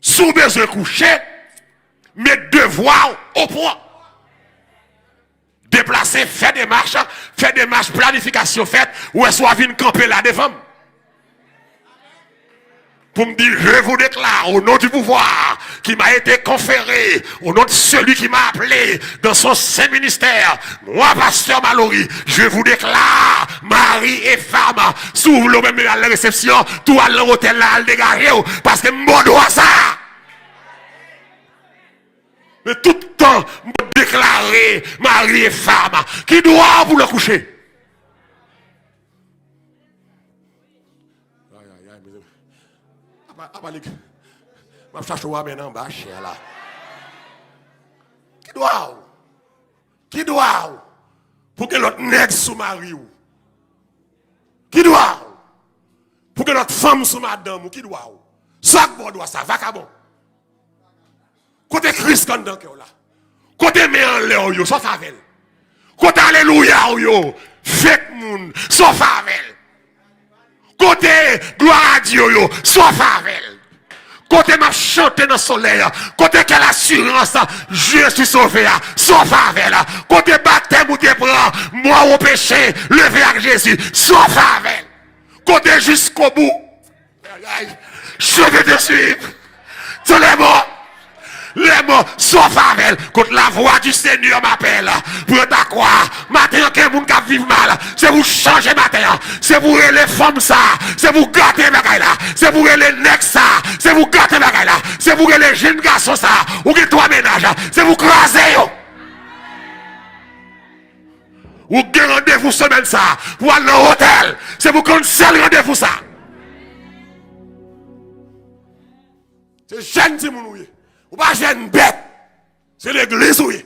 Si w bezwen kouche, met devwa w opran. Deplase, fè demach, fè demach planifikasyon fèt, ou wè si w a vin kanpe la devan m. Pou m di, je vous déclare, au nom du pouvoir qui m'a été conféré, au nom de celui qui m'a appelé dans son saint ministère, moi, pasteur Malory, je vous déclare, mari e fanm, si w vle w menm al nan resepsyon, tou al nan otèl la, al degaje w, paske m ba w dwa sa. Men tout tan, m ap deklare mari e fanm ki dwa w pou l kouche. Ay, ay, ay, mezanmi. Apa, apa li, m ap chache w amèn anba chè la. Ki dwa w? Ki dwa w pou gen lòt nèg sou mari w? Ki dwa w pou gen lòt fanm sou madanm ou? Ki dwa w? Sa k ba w dwa sa, vakabon? Kote Kris k anndan kè w la? Kote men anlè w yo, sa w fè avè l? Kote alelouya w yo, fake moun, sa w fè avè l? Kote glwa a Dye yo, sa w fè avè l? Kote m ap chante nan solèy, kote kè lasirans, je suis sauvé a, sa w fè avè l? Kote batèm ou te pran, mort au péché, levé avec Jésus, sa w fè avè l? Kote jusqu'au bout? Ay, ay. Je vais te suivre. Dans les morts. Les morts, sa w fè avè l? Kot la voix du Seigneur m'appelle. Pran ta kwa. Maten an, gen moun k ap viv mal. Se pou chanje maten an. Se pou rele fanm sa. Se pou gate bagay la. Se pou rele nèg sa. Se pou gate bagay la. Se pou rele jenn gason sa. Ou gen twa mennaj. Se pou kraze yo. Ou gen randevou semèn sa pou al nan otèl. Se pou cancel randevou sa. Se jèn timoun ou ye. Ou pa jèn bèt. Se legliz ou ye.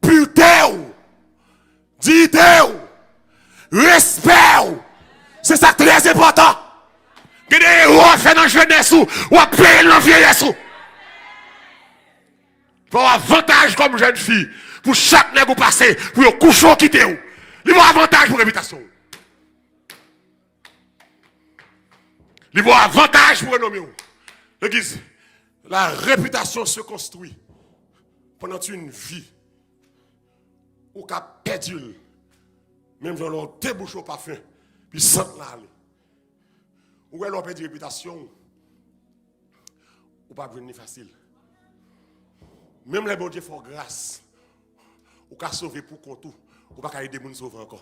Purte w, diyite w, respè w. Se sa k trè enpòtan. Gen de erè w fè nan jenès ou, w ap peye l nan vyeyès ou. Li ba w avantaj kòm jèn fi pou chak nèg ou pase, pou yo kouche w kite w. Li ba w avantaj pou repitasyon w. Li ba w avantaj pou renome w. Legliz, la réputation se construit pendant une vie. Ou ka pèdi l. Menm jan lè w te bouche w pafen, pi sant la ale. Ou wè lè w pèdi repitasyon w, ou p ap jwenn li fasil. Menm lè Bondye fè w gras, ou ka sove pou kont ou, ou pa ka ede moun sove ankò.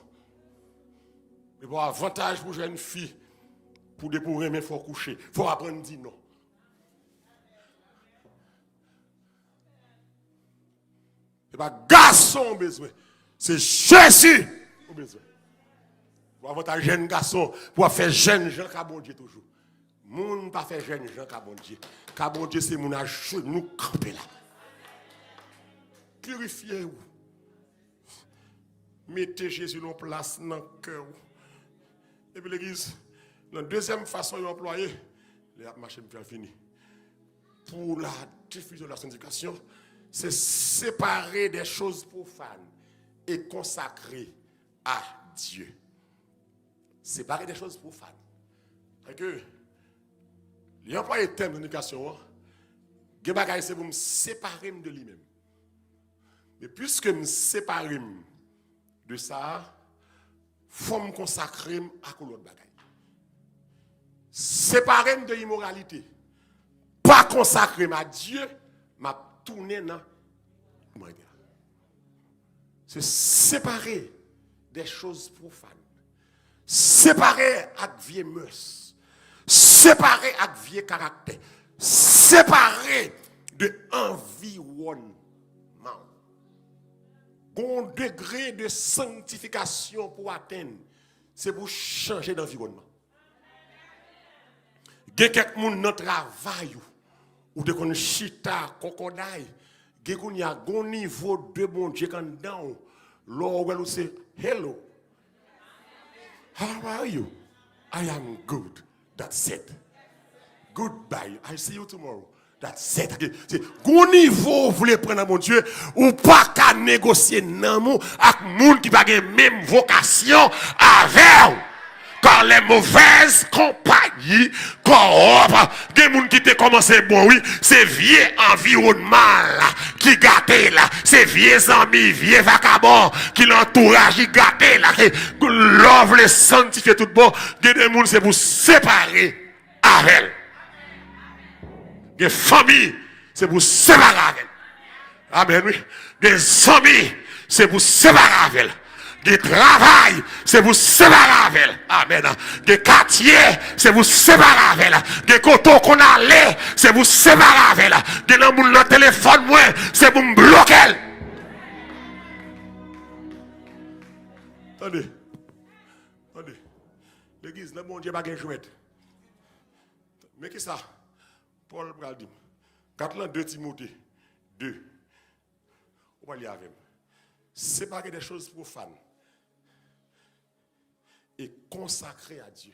Li ba w avantaj pou jèn fi, pou depi w renmen fò w kouche, fò w aprann di non. Se pa gason w bezwen. Se Jezi w bezwen. Pou avantaj jèn gason, pou w ap fè jèn jan ka Bondye toujou. Moun pa fè jèn jan ka Bondye. Ka Bondye se moun ajenou kanpe la. Pirifye w. Mete Jezi nan plas nan kè w. Epi legliz, nan dezyèm fason yo anplwaye, lè y ap mache m fè fini. Pour la diffusion de la sanctification, c'est séparer des choses profanes et consacrer à Dieu. Séparer des choses profanes. Sèke, li anplwaye tèm sanctification an, gen bagay se pou m separe m de li menm. Men piske m separe m de sa a, fò m konsakre m ak yon lòt bagay. Separe m de imoralite. Pa konsakre m a Dye, m ap tounen nan imoralite. Se separe des choses profanes. Separe ak vye mès. Separe ak vye karaktè. Separe de anviwònman w. Gon degre de sanktifikasyon pou w atenn. Se pou w chanje danviwònman. Gen kèk moun nan travay ou, ou te konn chita kòkòday. Gen kounye a, gon nivo de Bondye k anndan w. Lè w wè l, ou se, "Hello. How are you?" "I am good. That's it. Goodbye. I see you tomorrow. That's it." Ok, se gon nivo ou vle pran nan Bondye, ou pa ka negosye nanm ou ak moun ki pa gen menm vokasyon avè w. Car les mauvaises compagnies corrompent. Gen moun ki te kòmanse bon, wi. Se vye anviwònman la ki gate l. Se vye zanmi, vye vakabon ki nan antouraj li gate l. Lè w vle sanktifye tout bon, gen de moun se pou separe. avè l. Gen fanmi, se pou separe avè l. Amèn, wi. Gen zanmi, se pou separe avè l. Gen travay, se pou separe avè l. Amèn. Gen katye, se pou separe avè l. Gen kote w konn ale, se pou separe avè l. Gen nan moun nan telefòn mwen, se pou m bloke l. Tande. Tande. Legliz, nan Bondye pa gen jwèt. Men kisa Pòl pral di m? Gad lan de Timote de. Ou pral li avè m. Séparer des choses profanes et consacrées à Dieu.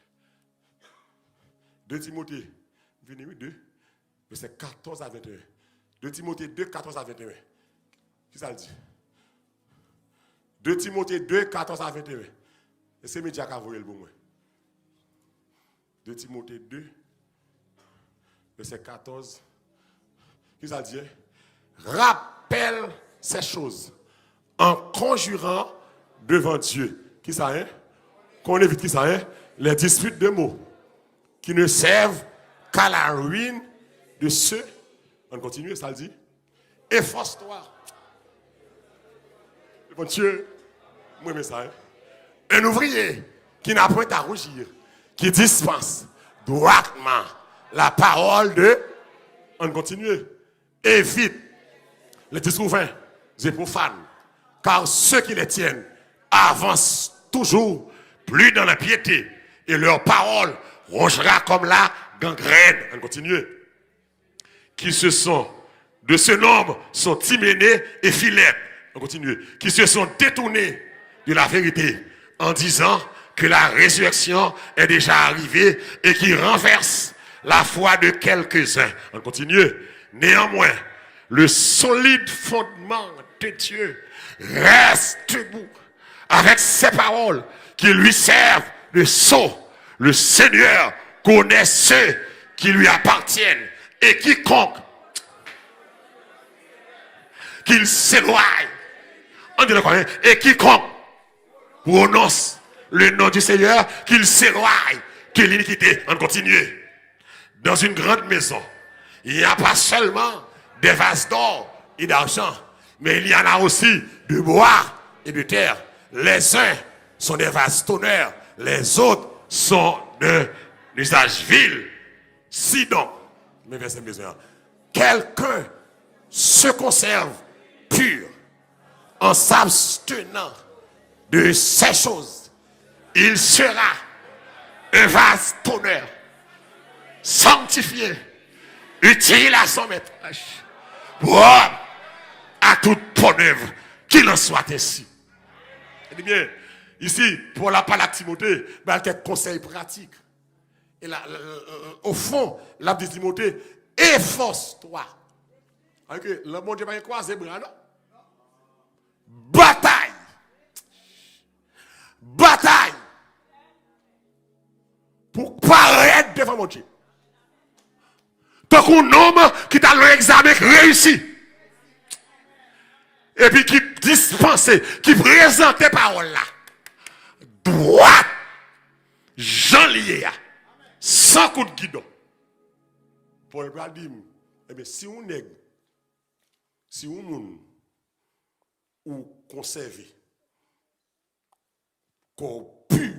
De Timote, vini wi, de, vèsè katòz a venteyen. De Timote de, katòz a venteyen. Kisa l di? De Timote de, katòz a venteyen. E se medya ka voye l pou mwen. De Timote de, vèsè katòz. Kisa l di, hein? Rappelle ces choses en conjurant devant Dieu. Kisa, hein? Konnen vit kisa, hein? Les disputes de mots qui ne servent qu'à la ruine de ceux. Ann kontinye, sa l di. Efforce-toi. Bon Dieu, mwen renmen sa, hein? Un ouvrier qui n'a point à rougir, qui dispense droitement la parole de. Ann kontinye. Évite les discours vains et profanes, car ceux qui les tiennent avancent toujours plus dans l'impiété, et leur parole rongera comme la gangrène. Ann kontinye. Qui se sont, de ce nombre sont Hyménée et Philettes, on continue, qui se sont détournés de la vérité en disant que la résurrection est déjà arrivée et qui renversent la foi de quelques-uns. On continue. Néanmoins, le solide fondement de Dieu reste debout avec ces paroles qui lui servent de sceau. Le Seigneur connaît ceux qui lui appartiennent, et quiconque, qu'il s'éloigne, on dit encore, hein, et quiconque prononce le nom du Seigneur, qu'il s'éloigne de l'iniquité. On continue. Dans une grande maison, il n'y a pas seulement des vases d'or et d'argent, mais il y en a aussi de bois et de terre. Les uns sont des vases d'honneur, les autres sont d'un usage vil. Si donc, men vèsè m bezwen an, quelqu'un se conserve pur en s'abstenant de ces choses, il sera un vase d'honneur, sanctifié, utile à son maître, propre à toute bonne œuvre. Qu'il en soit ainsi. Tande byen, isi, Pòl ap pale ak Timote, ba l kèk konsèy pratik. E la, la, la, la, ofon, l ap di Timote, efòs twa. Paske lan Bondye pa gen kwaze bra, non. Batay! Batay! Pou parèt devan Bondye. Tankou nonm ki t al nan egzamen, ki reyisi. Epi ki dispanse, ki prezante pawòl la. Dwat! Jan l ye a. San kout gidon. Pòl pral di m, ebyen, si yon nèg, si yon moun ou konsève kò w pi,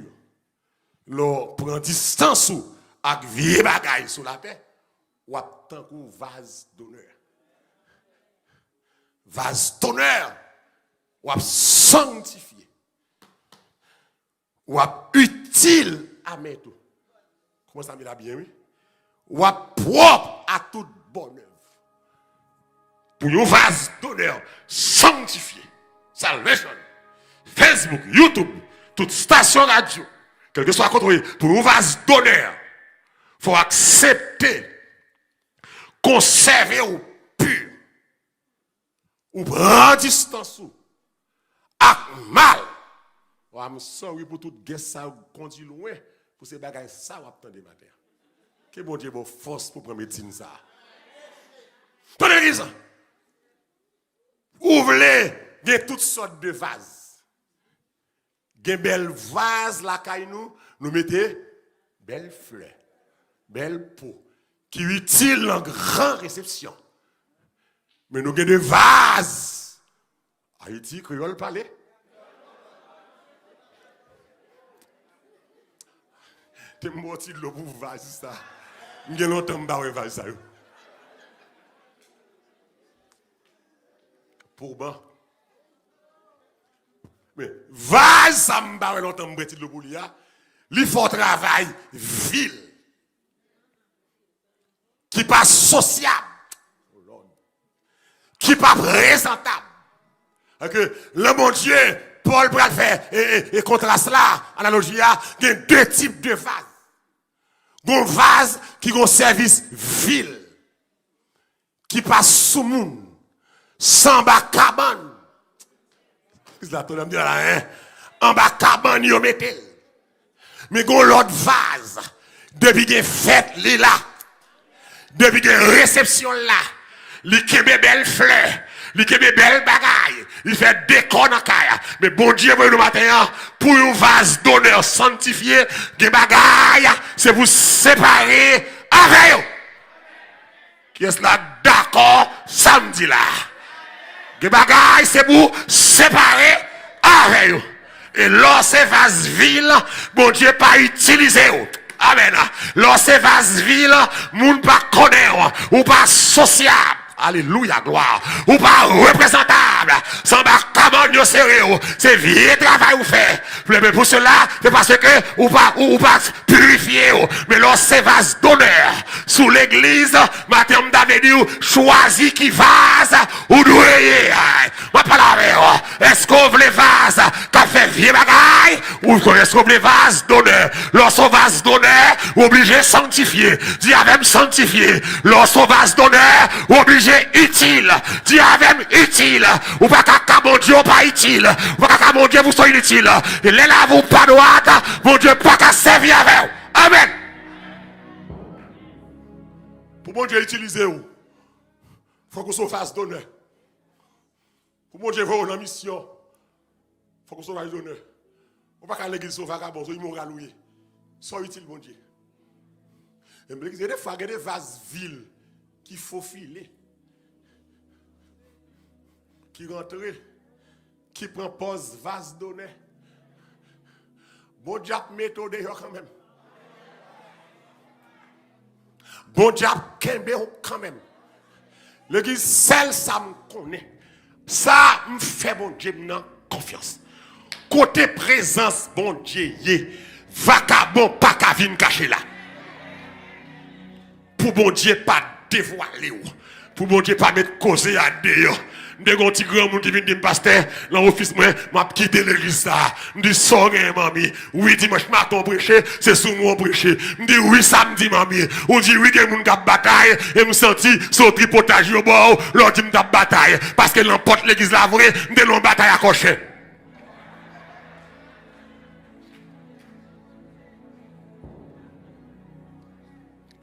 lè w pran distans ou ak vye bagay sou latè, w ap tankou vaz donè. Vaz donè, w ap sanktifye. W ap itil a mèt ou. Kòmanse a mete la byen, wi. W ap pwòp a tout bòn èv. Pou yon vaz donè sanktifye, Salvation, Facebook, YouTube, tout stasyon radyo, kèlkeswa kote w ye, pou yon vaz donè, fò w aksepte konsève w pi. Ou pran distans ou ak mal. Wa, I'm sorry pou tout guest sa yo kondi lwen pou se bagay sa w ap tande maten an. Ke Bondye ba w fòs pou pran medsin sa. Tande legliz lan. Ou vle gen tout sòt de vaz. Gen bèl vaz lakay nou, nou mete bèl flè. Bèl po ki itil nan gran resepsyon. Men nou gen de vaz. Ayiti, kreyòl pale. Te m ba w ti dlo pou vaz sa. M gen lontan m pa wè vaz sa yo. Pou ban. Men, vaz sa m pa wè lontan m pran ti dlo pou li a, li fè w travay vil. Ki pa sosyab, ki pa prezantab. Paske lè Bondye, Pòl pral fè e, e, e kontras la, analoji a, gen de tip de vaz. Gon vaz ki gon sèvis vil, ki pa sou moun, sanba kabann. Legliz la, tande m di la, en. Anba kabann yo mete l. Men gon lòt vaz, depi gen fèt, li la. Depi gen resepsyon, l la. Li kenbe bèl flè, li kenbe bèl bagay, li fè dekò nan kay la. Men Bondye voye nou maten an pou yon vaz donè santifye, gen bagay, se pou separe avè yo. Kiyès la k dakò sa m di la? Gen bagay se pou separe avè yo. E lè w se vaz vil, Bondye pa itilize w. Amèn. Lè w se vaz vil, moun pa konnen w. Ou pa sosyab. Alelouya, glwa. Ou pa reprezantab. Sanba kabann yo sere w. Se vye travay ou fè. Men pou sela, se paske ou pa, ou, ou pa pirifye w. Men lè w se vaz donè sou legliz, maten an m ta vle di w, chwazi ki vaz ou dwe ye. M ap pale avè w. Èske w vle vaz k ap fè vye bagay? Ou èske w vle vaz donè? Lè w se yon vaz donè, ou oblije sanktifye. Di avè m, sanktifye. Lè w se yon vaz donè, ou oblije itil. Di avè m, itil. Ou pa ka ka Bondye, ou pa itil. Ou pa ka ka Bondye pou sa w initil. E lè lavi w pa dwat, Bondye pa ka sèvi avè w. Amèn. Pou Bondye itilize w, fòk ou se yon vaz donè. Pou Bondye voye w nan misyon, fòk ou se yon vaz donè. Ou pa ka legliz se yon vagabon, se yon imoral ou ye. Sa w itil Bondye? Menm legliz, gen de fwa, gen de vaz vil ki fofile, ki rantre, ki pran pòz vaz donè. Bondye ap mete w deyò kanmenm. Bondye ap kenbe w kanmenm. Legliz, sèl sa m konnen, sa m fè Bondye m nan konfyans. Kote prezans Bondye ye, vakabon pa ka vin kache la. Pou Bondye pa devwale w. Pou Bondye pa met koze a deyò. M te gen yon ti granmoun ki vin di m, "Pastè, nan ofis mwen, m ap kite legliz sa a." M di, "Sa w genyen, manmi?" "Wi, dimanch maten w preche, se sou mwen w preche." M di, "Wi, samdi, manmi?" Ou di, "Wi, gen moun k ap batay, e m santi se yon tripotaj yo ba w, lè w di m t ap batay." Paske nan pòt legliz la vre, m te nan yon batay a kòchè.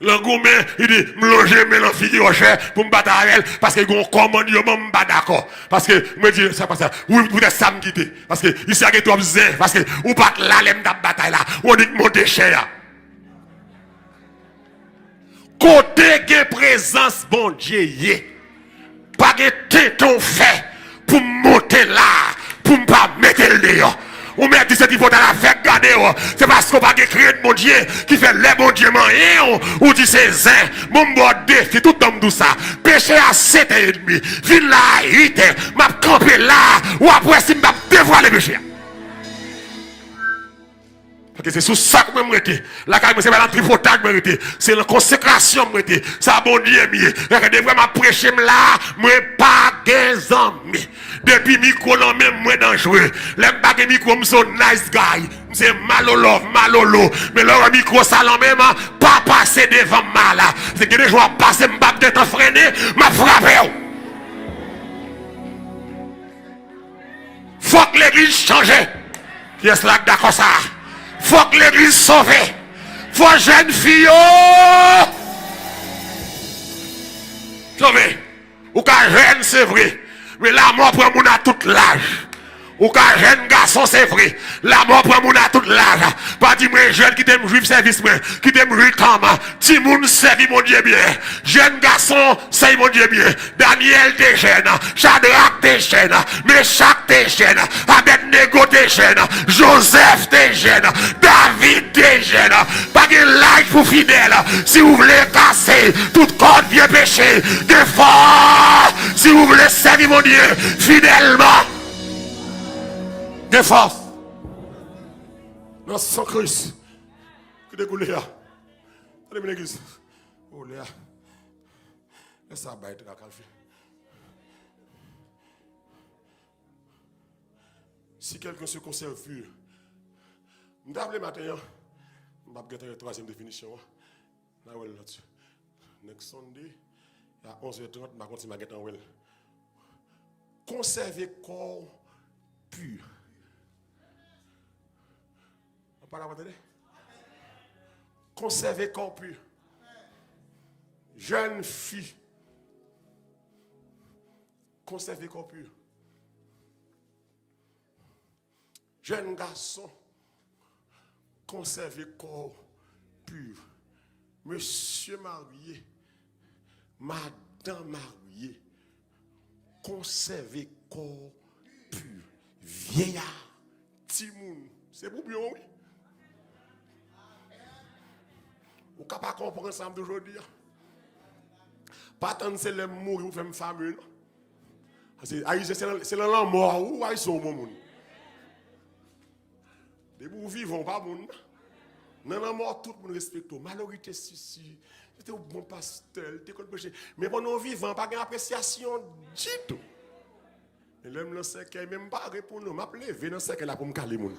Lan goumen, li di, "M lonje men lan figi Ròchè pou m batay avè l, paske gon kòmand yo ban m, m pa dakò." Paske, mwen di, "Sa pa sa. Wi, poutèt sa m kite. Paske isi a gen twòp zen, paske ou pa t la lè m t ap batay la. Ou annik monte chè a." Kote gen prezans Bondye ye, pa gen tenten w fè pou m monte la, pou m pa mete l deyò. Ou mèt di se tripotay la fèk gade w. Se paske w pa gen krent Bondye ki fè lè Bondye manyen w, ou di se zen. Bon, m ba w defi, tout tan m di w sa. Peche a sèt è edmi. Vin la a uit è. M ap kanpe la. W ap wè si m p ap devwale peche a. Paske se sou sa k mwen m rete. Lakay mwen, se pa nan tripotay mwen rete. Se nan konsekrasyon mwen rete. Sa Bondye m ye. Lè de vre m ap preche m la, mwen pa gen zanmi. Depi mikwo nan men m, mwen danjre. Lè m pa gen mikwo, m se yon nice guy. M se malolo, malolo. Men lè w wè mikwo sa nan men m, pa pase devan m la. Se gen de jou w ap pase, m p ap gentan frennen, m ap frape w. Fòk legliz chanje. Kiyès la k dakò sa? Fòk legliz sove. Fò jèn fi yo sove. Ou ka jèn, se vre. Men lanmò pran moun a tout laj. Ou ka jèn gason, se vre. Lanmò pran moun a tout laj. Pa di mwen jèn, kite m jwi sèvis mwen, kite m jwi tan m. Timoun, sèvi Bondye byen. Jèn gason, sèvi Bondye byen. Danyèl te jèn, Chadrak te jèn, Mechak te jèn, Abèdnego te jèn, Jozèf te jèn, David te jèn. Pa gen laj pou fidèl. Si w vle kase tout kòd vye peche, gen fòs. Si w vle sèvi Bondye fidèlman, gen fòs nan san Kris ki te koule a. Tande byen, legliz. O, lè a, lè sa bay traka l fè. Si quelqu'un se conserve pur. M ta vle maten an, m p ap gentan wè twazyèm definisyon an. N a wè l lòt jou. Next Sunday, a onz è trant, m pa konn si m a gentan wè l. Konsève kò w pi. Ann pale avè w, tande. Konsève kò w pi. Jèn fi. Konsève kò w pi. Jèn gason, konsève kò w pi. Mesye marye, madan marye, konsève kò w pi. Vyeya, timoun, se pou byen w, wi. Ou ka pa konprann sa m di w jodi a. Pa tann se lè m mouri ou fè m famou, non. Paske Ayisyen, se nan, se nan lanmò a ou Ayisyen ou bon moun. Depi ou vivan, ou pa moun. Nan lanmò, tout moun respekte w. Malory te sisi, li te yon bon pastè, li te konn preche. Men pandan w vivan, pa gen apresyasyon ditou. Men lè m nan sèkèy, men m pare pou nou, m ap leve nan sèkèy la pou m kale moun.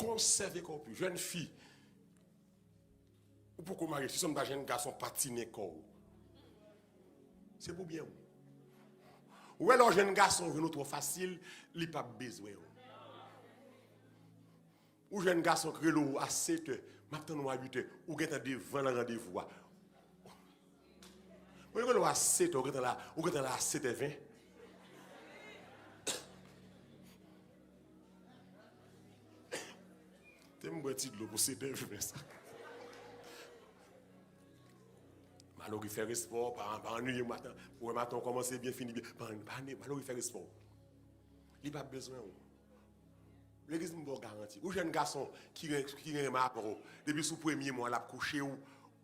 Konsève kò w pi. Jèn fi, ou poko marye, si se yon jèn gason patinen kò w, se pou byen w. Ou wè lè yon jèn gason jwenn ou twò fasil, li p ap bezwen w. Ou jèn gason k rele w a setè, m ap tann ou a uitè, ou gentan devan nan randevou a. Mwen rele w a setè, ou gentan la, ou gentan la a setè ven. Te m bwè ti dlo pou setè ven sa. Malory fè respè w, pa, pa annuiye maten. Ou wè maten w kòmanse byen, fini byen. Pa, pa annuiye, Malory fè respè w. Li p ap bezwen w. Legliz, m ba w garanti. Ou jèn gason ki ren-, ki renmen avè w. Depi sou premye mwa l ap kouche w,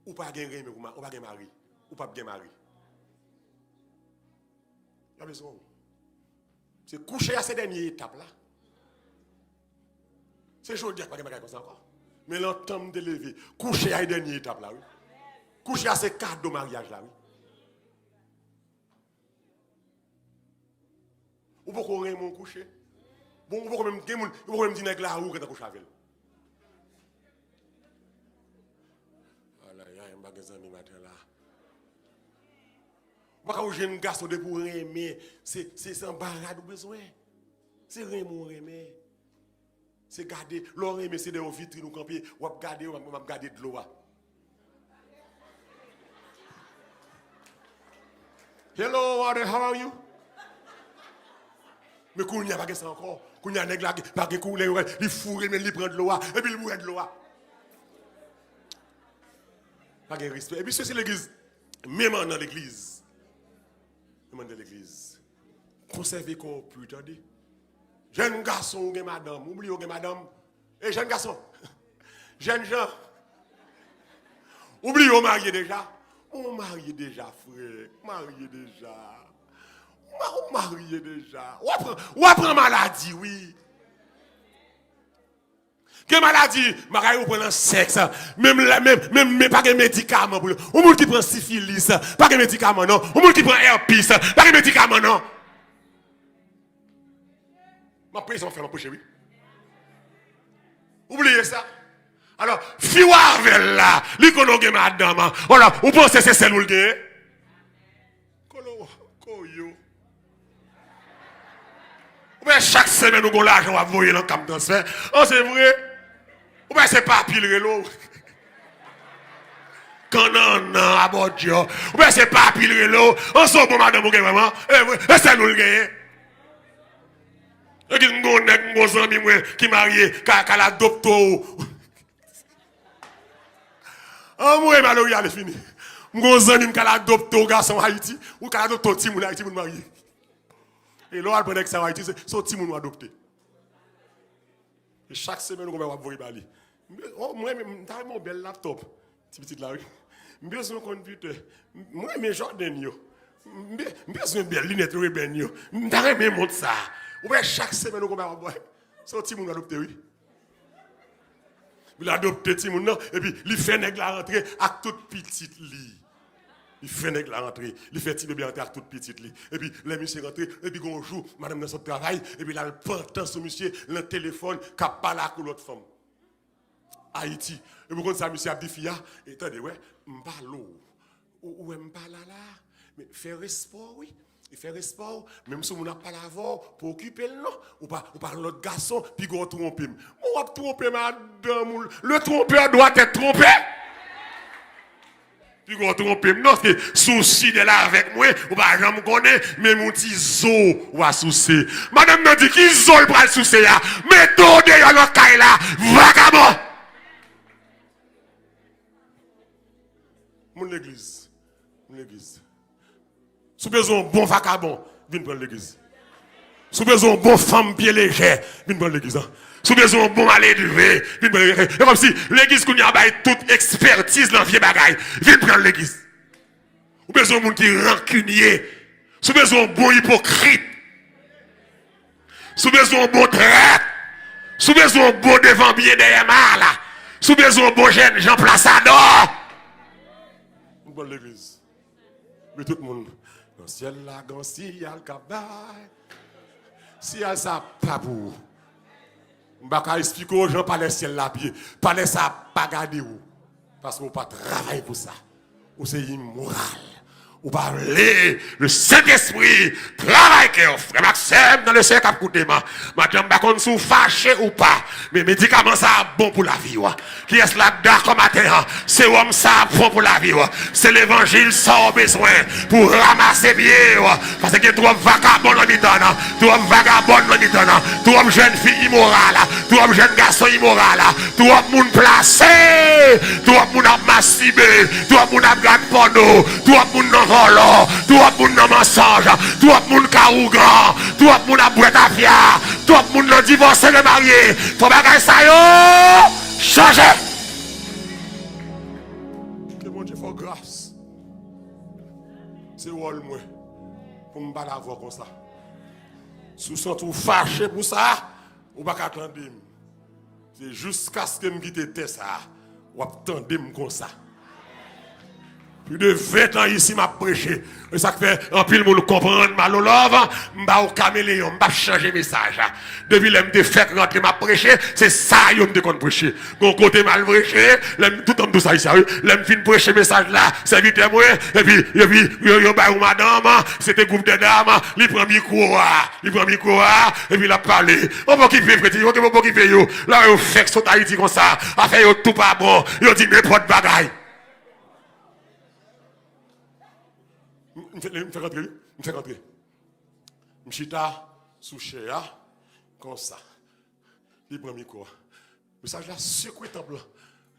ou pa gen renmen pou ma-, ou pa gen mari. Ou p ap gen mari. L ap bezwen w. Se kouche a se dènye etap la. Se jodi a k pa gen bagay konsa ankò. Men lontan m te leve, kouche a e dènye etap la, wi. Kouche a se kado maryaj la, wi. Ou poko renmen w kouche. Bon, ou poko menm gen moun, ou poko menm di nèg la ou gentan kouche avè l. Alay, ay, m pa gen zanmi maten la. Ou pa ka yon jèn gason depi w renmen, se, se, se anba rad ou bezwen. Se renmen w renmen. Se gade, lè w renmen, se dèyè yon vitrin ou kanpe, w ap gade, w ap, w ap gade dlo a. Hello, water, how are you? Men kounye a pa gen sa ankò. Kounye a nèg la gen, pa gen koulè, li foure men li pran dlo a, epi l bwè dlo a. Pa gen respè. Epi se, se legliz, menm an nan legliz. Menm an nan legliz. Konsève kò w pi, tande. Jèn gason, ou gen madanm, ou bliye ou gen madanm. E jèn gason, jèn jan, ou bliye ou marye deja. Ou marye deja, frè, ou marye deja. Ou ma-, ou marye deja. W a pran, w a pran maladi, wi. Gen maladi, bagay ou pran nan sèks. Menm la, menm, menm, menm pa gen medikaman pou yo. Yon moun ki pran sifilis, pa gen medikaman non. Yon moun ki pran èpis, pa gen medikaman non. M ap prese, m ap fè, m ap preche, wi. Ou bliye sa? Alò, fi w avè l la, li konnen w gen madanm an. Alò, ou panse se sèl ou l genyen? Kolo, koyo. Ou wè chak semèn ou gon lajan w ap voye nan kab transfè. An, se vre. Ou wè se papi l rele w. Kan Nan, nan, abòdyè. Ou pè se papi l rele w. An se w bon madanm ou gen vrèman. E vre, e sèl ou l genyen. Epi m gon nèg, m gon zanmi mwen ki marye, ka, ka al adopte w. Anmwey, malere a, li fini. M gon zanmi m ka al adopte w gason Ayiti, ou ka al adopte w timoun Ayiti pou n marye. E lè w al pran nèg sa yo Ayiti, se, se yon timoun w adopte. E chak semèn, ou konn wè w ap voye ba li. M, oh, mwen menm, m ta renmen yon bèl laptop. Ti pitit la, wi. M bezwen yon konpitè. M, mwen renmen Jordan yo. M be-, m bezwen bèl linèt Ray-Ban yo. M ta renmen mont sa. Ou wè, chak semèn, ou konn wè w ap voye. Se yon timoun w adopte, wi. Li adopte timoun nan, epi li fè nèg la rantre ak tout pitit li. Li fè nèg la rantre, li fè ti bebe rantre ak tout pitit li. Epi lè misye rantre, epi gon jou, madanm nan sot travay, epi l al pantan sou misye nan telefòn, k ap pale ak yon lòt fanm. Ayiti. Epi w konn sa misye ap di fi a? E tande, wè, m pale w. Ou, ou wè m pa la la, men fè respè w, wi. E fè respè w, menm si yon moun ap pale avè w, pa okipe l non. Ou pa, ou pa lòt gason, piga w twonpe m. Bon, w ap twonpe madanm ou. Le trompeur doit être trompé. Piga w twonpe m non, se sousi de l avèk mwen, ou pa janm konnen, menm yon ti zo w a souse. Madanm nan di, ki zo l pral souse a? Mete w deyò nan kay la, vagabon! Moun legliz. Moun legliz. Si w bezwen yon bon vakabon, vin pran l legliz. Si w bezwen yon bon fanm pye lejè, vin pran l legliz, an. Si w bezwen yon bon maledve, vin pran l legliz. E kòmsi legliz kounye a bay tout ekspètiz nan vye bagay, vin pran l legliz. Ou bezwen yon moun ki rankinye. Si w bezwen yon bon ipokrit. Si w bezwen yon bon trèt. Si w bezwen yon bon devan byen dèyè mal. Si w bezwen yon bon jènjan plasadò. Yon bon legliz. Men tout moun. Nan syèl la, gen yon siyal k ap bay. Siyal sa pa pou ou. M pa ka esplike w jan palè syèl la ap ye. Palè sa pa gade w. Paske w pa travay pou sa. Ou se imoral. Ou pa vle le Sentespri travay kè w. Frè m ak sè m nan le Seyè k ap koute m. Madanm, m pa konn si w fache ou pa. Men medikaman sa a bon pou lavi w. Kiyès la k dakò maten an? Sewòm sa a bon pou lavi w. Se levanjil sa w bezwen pou w ranmase byen w. Paske gen twòp vakabon nan mitan n, twòp vagabòn nan mitan n, twòp jèn fi imoral, twòp jèn gason imoral, twòp moun plase, twòp moun ap mastibe, twòp moun ap gad pòno, twòp moun nan vòlò, twòp moun nan mansonj, twòp moun ka ougan, twòp moun ap bwè tafya, twòp moun nan divòse, remarye. Fò bagay sa yo chanje. Ke Bondye fè w gras. Se wòl mwen pou m pale avè w konsa. Si w santi w fache pou sa, ou pa ka tande m. Se jiskaske m kite tè sa a, w ap tande m konsa. Plis de ven tan isi m ap preche. E sa k fè anpil moun konprann Malo Love, m pa yon kameleyon, m p ap chanje mesaj. Depi lè m te fèk rantre m ap preche, se sa yo m te konn preche. Gon kote m al preche, lè m, toutan m di w sa isi a, wi, lè m fin preche mesaj la, sèvitè mwen, epi, epi yo, yo bay yon madanm, se te gwoup de dam, li pran mikwo a, li pran mikwo a, epi l ap pale. Ou pa okipe, frè, ou pa okipe yo. La yo fèk sot Ayiti konsa, afè yo tou pa bon, yo di nenpòt bagay. M, m fè, m fè rantre, wi, m fè rantre. M chita sou chè a, konsa. Li pran mikwo a. Mesaj la sekwe tanp lan.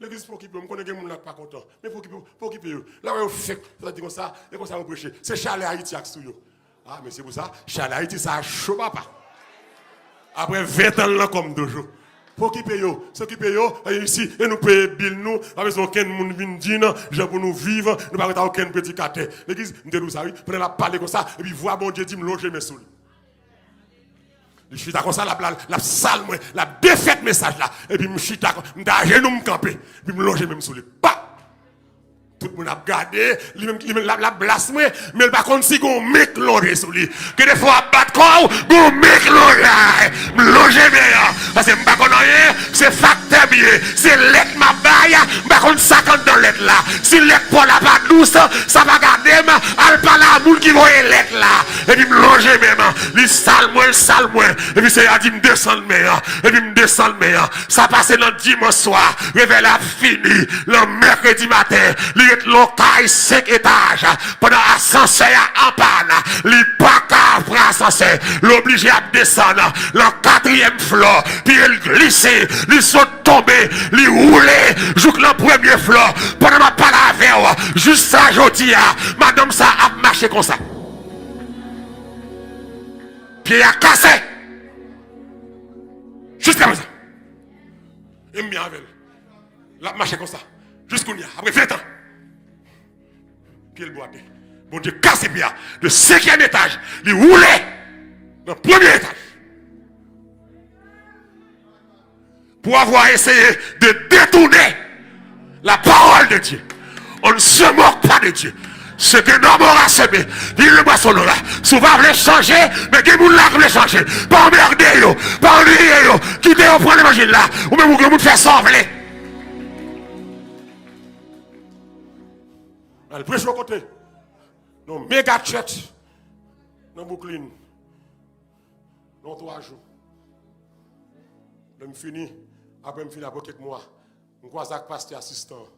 Legliz pa okipe yo. M konnen gen moun la k pa kontan. Men pa okipe, pa okipe yo. La wè yo fèk, sa di konsa, e konsa yo preche. Se chalè Ayiti ak sou yo. A, men se pou sa, chalè Ayiti sa a cho papa. Apre ven tan l nan kò m toujou. Pa okipe yo, se okipe yo, e isi, e nou peye bil nou, pa bezwen okenn moun vin di n jan pou nou viv, nou pa ret a okenn predikatè. Legliz, m te di w sa wi, pandan l ap pale konsa, epi vwa Bondye di m lonje men sou li. Li chita konsa, l ap, l ap sal mwen, l ap defèt mesaj la. Epi m chita, m t ajenou, m kanpe. Epi m lonje men m sou li. Pa! Tout moun ap gade, li menm, li menm, l ap, l ap blas mwen, men l pa konn si gon men k lonje sou li. Gen de fwa w ap bat kò w, gon men k lonje. M lonje men an, paske m pa konn anyen, se faktè m ye, se lèt m ap bay, m pa konn sa k anndan lèt la. Si lèt pa w la pa dous, sa pa gade m, Se pa la moun ki voye lèt la. Epi m lonje men m. Li sal mwen, l sal mwen. Epi Seyè a di m desann men an. Epi m desann men an. Sa pase nan dimanch swa. Revèy la ap fini. Nan mèkredi maten, li ret lon kay senk etaj. Pandan asansè a anpàn, li pa ka pran asansè. Li oblije ap desann nan katriyèm flò. Pye l glise. Li sot tonbe, li woule jouk nan premye flò. Pandan m ap pale avè w, jis sa jodi a, madanm sa ap mache konsa. Pye a kase. Jiska prezan. E m byen avè l. L ap mache konsa. Jis kounye a, apre ven tan. Pye l bwate. Bondye kase pye a. De senkyèm etaj, li woule nan premye etaj. Pour avoir essayé de détourner la parole de Dieu. On ne se moque pas de Dieu. Ce qu'un homme aura semé, il le moissonnera. Si w pa vle chanje, men gen moun la ki vle chanje. Pa anmède yo, pa annuiye yo. Kite yo pran levanjil la. Ou menm ou gen moun fè sa w vle. Al preche yon kote. Nan mega church. Nan Brooklyn. Nan twa jou. Lè m fini, apre m fini apre kèk mwa, m kwaze ak pastè asistan an.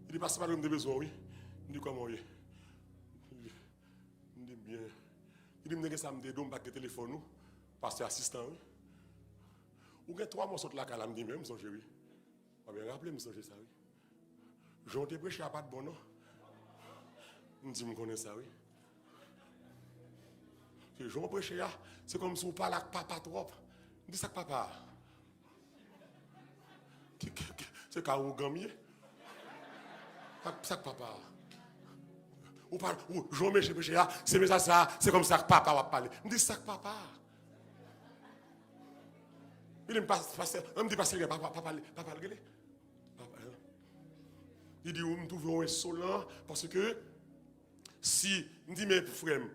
Li di, "Pastè, pa t vre m te bezwen w, wi." M di, "Kòman w ye?" M di, "M byen." Li di, "M te gen sa m te di w, m pa t gen telefòn ou." Pastè asistan, wi. "Ou gen twa mwa w sot lakay la?" M di, "Men, m sonje, wi." Mwen byen raple m, sonje sa, wi. Jan w te preche a pa t bon, non. M di, "M konnen sa, wi." Se jan w preche a, se kòmsi w pale ak papa twòp. M di, "Sa k papa a?" Ki, ki, ki, se ka ougan m ye? Sa k, sa k papa a? Ou pa, ou, jan w preche a, se mesaj sa a, se kòmsi ak papa w ap pale. M di, "Sa k papa a?" Li di m, "Pas-, pastè, an m di pastè gen pa, pa, pa pale, pa pale gele." Pa, pa, li di, "Ou m twouve w ensolan, paske si, m di, men frè m,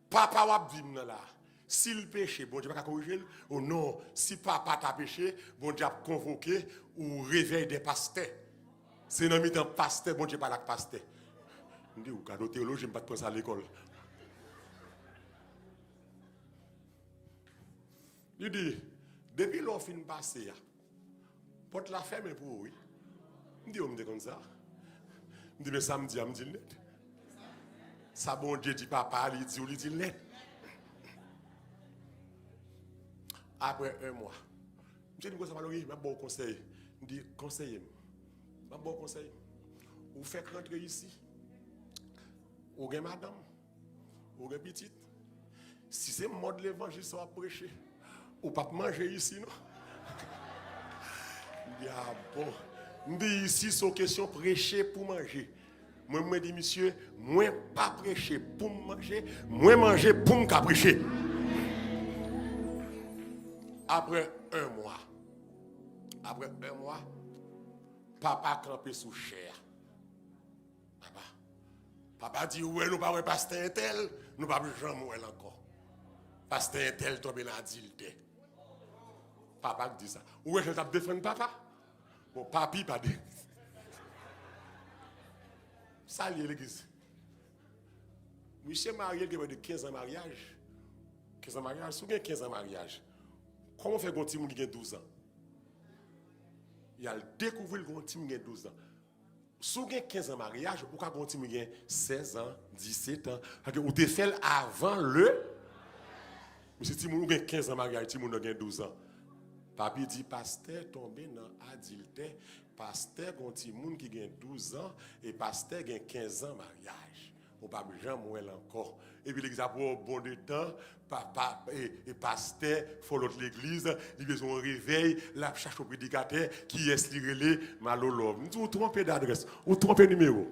papa w ap di m nan la, si l peche, Bondye pa ka korije l?" "O non, si papa ta peche, Bondye ap konvoke ou revèy dè pastè. Se nan mitan pastè, Bondye pale ak pastè." M di, "Ou gade yon teyoloji, m pa t pran sa lekòl." Li di, "Depi lè w fin pase a, pòt la fèmen pou ou, wi." M di, "O, m te konn sa." M di, "Men sa m di a, m di l nèt. Sa Bondye di papa a, li di w, li di l nèt." Apre yon mwa, misye di m konsa, "Malory, m ap ba w konsèy." M di, "Konseye m." "M ap ba w konsèy. Ou fèk rantre isi. Ou gen madanm. Ou gen pitit. Si se mòd levanjil sa w ap preche, ou p ap manje isi, non." M di, "A bon?" M di, "Isi, se yon kesyon preche pou manje." Mwen, mwen di misye, "Mwen pa preche pou m manje, mwen manje pou m ka preche." Apre yon mwa, apre yon mwa, papa kanpe sou chè a. Papa. Papa di, "Ou wè, nou pa wè pastè entèl, nou p ap janm wè l ankò. Pastè entèl tonbe nan adiltè." Papa k di sa. Ou wè jan l t ap defann papa? Bon, papi pa de. Sa l ye legliz? Misye marye, l gen prè de kenz an maryaj. Kenz an maryaj, si w gen kenz an maryaj, kòman w fè gen yon timoun ki gen douz an? Y al dekouvri l gen yon timoun ki gen douz an. Si w gen kenz an maryaj, ou ka gen yon timoun ki gen sèz an, disèt an. Sa vle di ou te fè l avan le. Men se timoun, ou gen kenz an maryaj, timoun nan gen douz an. Papi di, "Pastè tonbe nan adiltè, pastè gen yon timoun ki gen douz an, e pastè gen kenz an maryaj. Ou p ap janm wè l ankò." Epi legliz ap wè w bon de tan, pa, pa, e, e pastè, fò lòt legliz, li bezwen yon revèy, l ap chache yon predikatè, kiyès li rele, Malo Love. M di, "Ou twonpe dadrès, ou twonpe nimewo.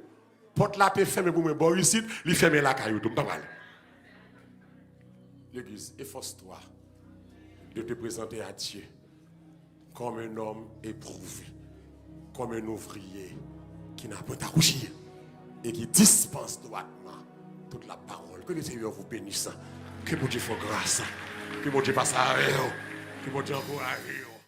Pòt la te fèmen pou mwen bò isit, li fèmen lakay ou tou, m pa prale." L'église, efforce-toi de te présenter à Dieu comme un homme éprouvé, comme un ouvrier qui n'a point à rougir et qui dispense droitement toute la parole. Que le Seigneur vous bénisse. Ke Bondye fè w gras. Ke Bondye pase avè w. Ke Bondye ankouraje w.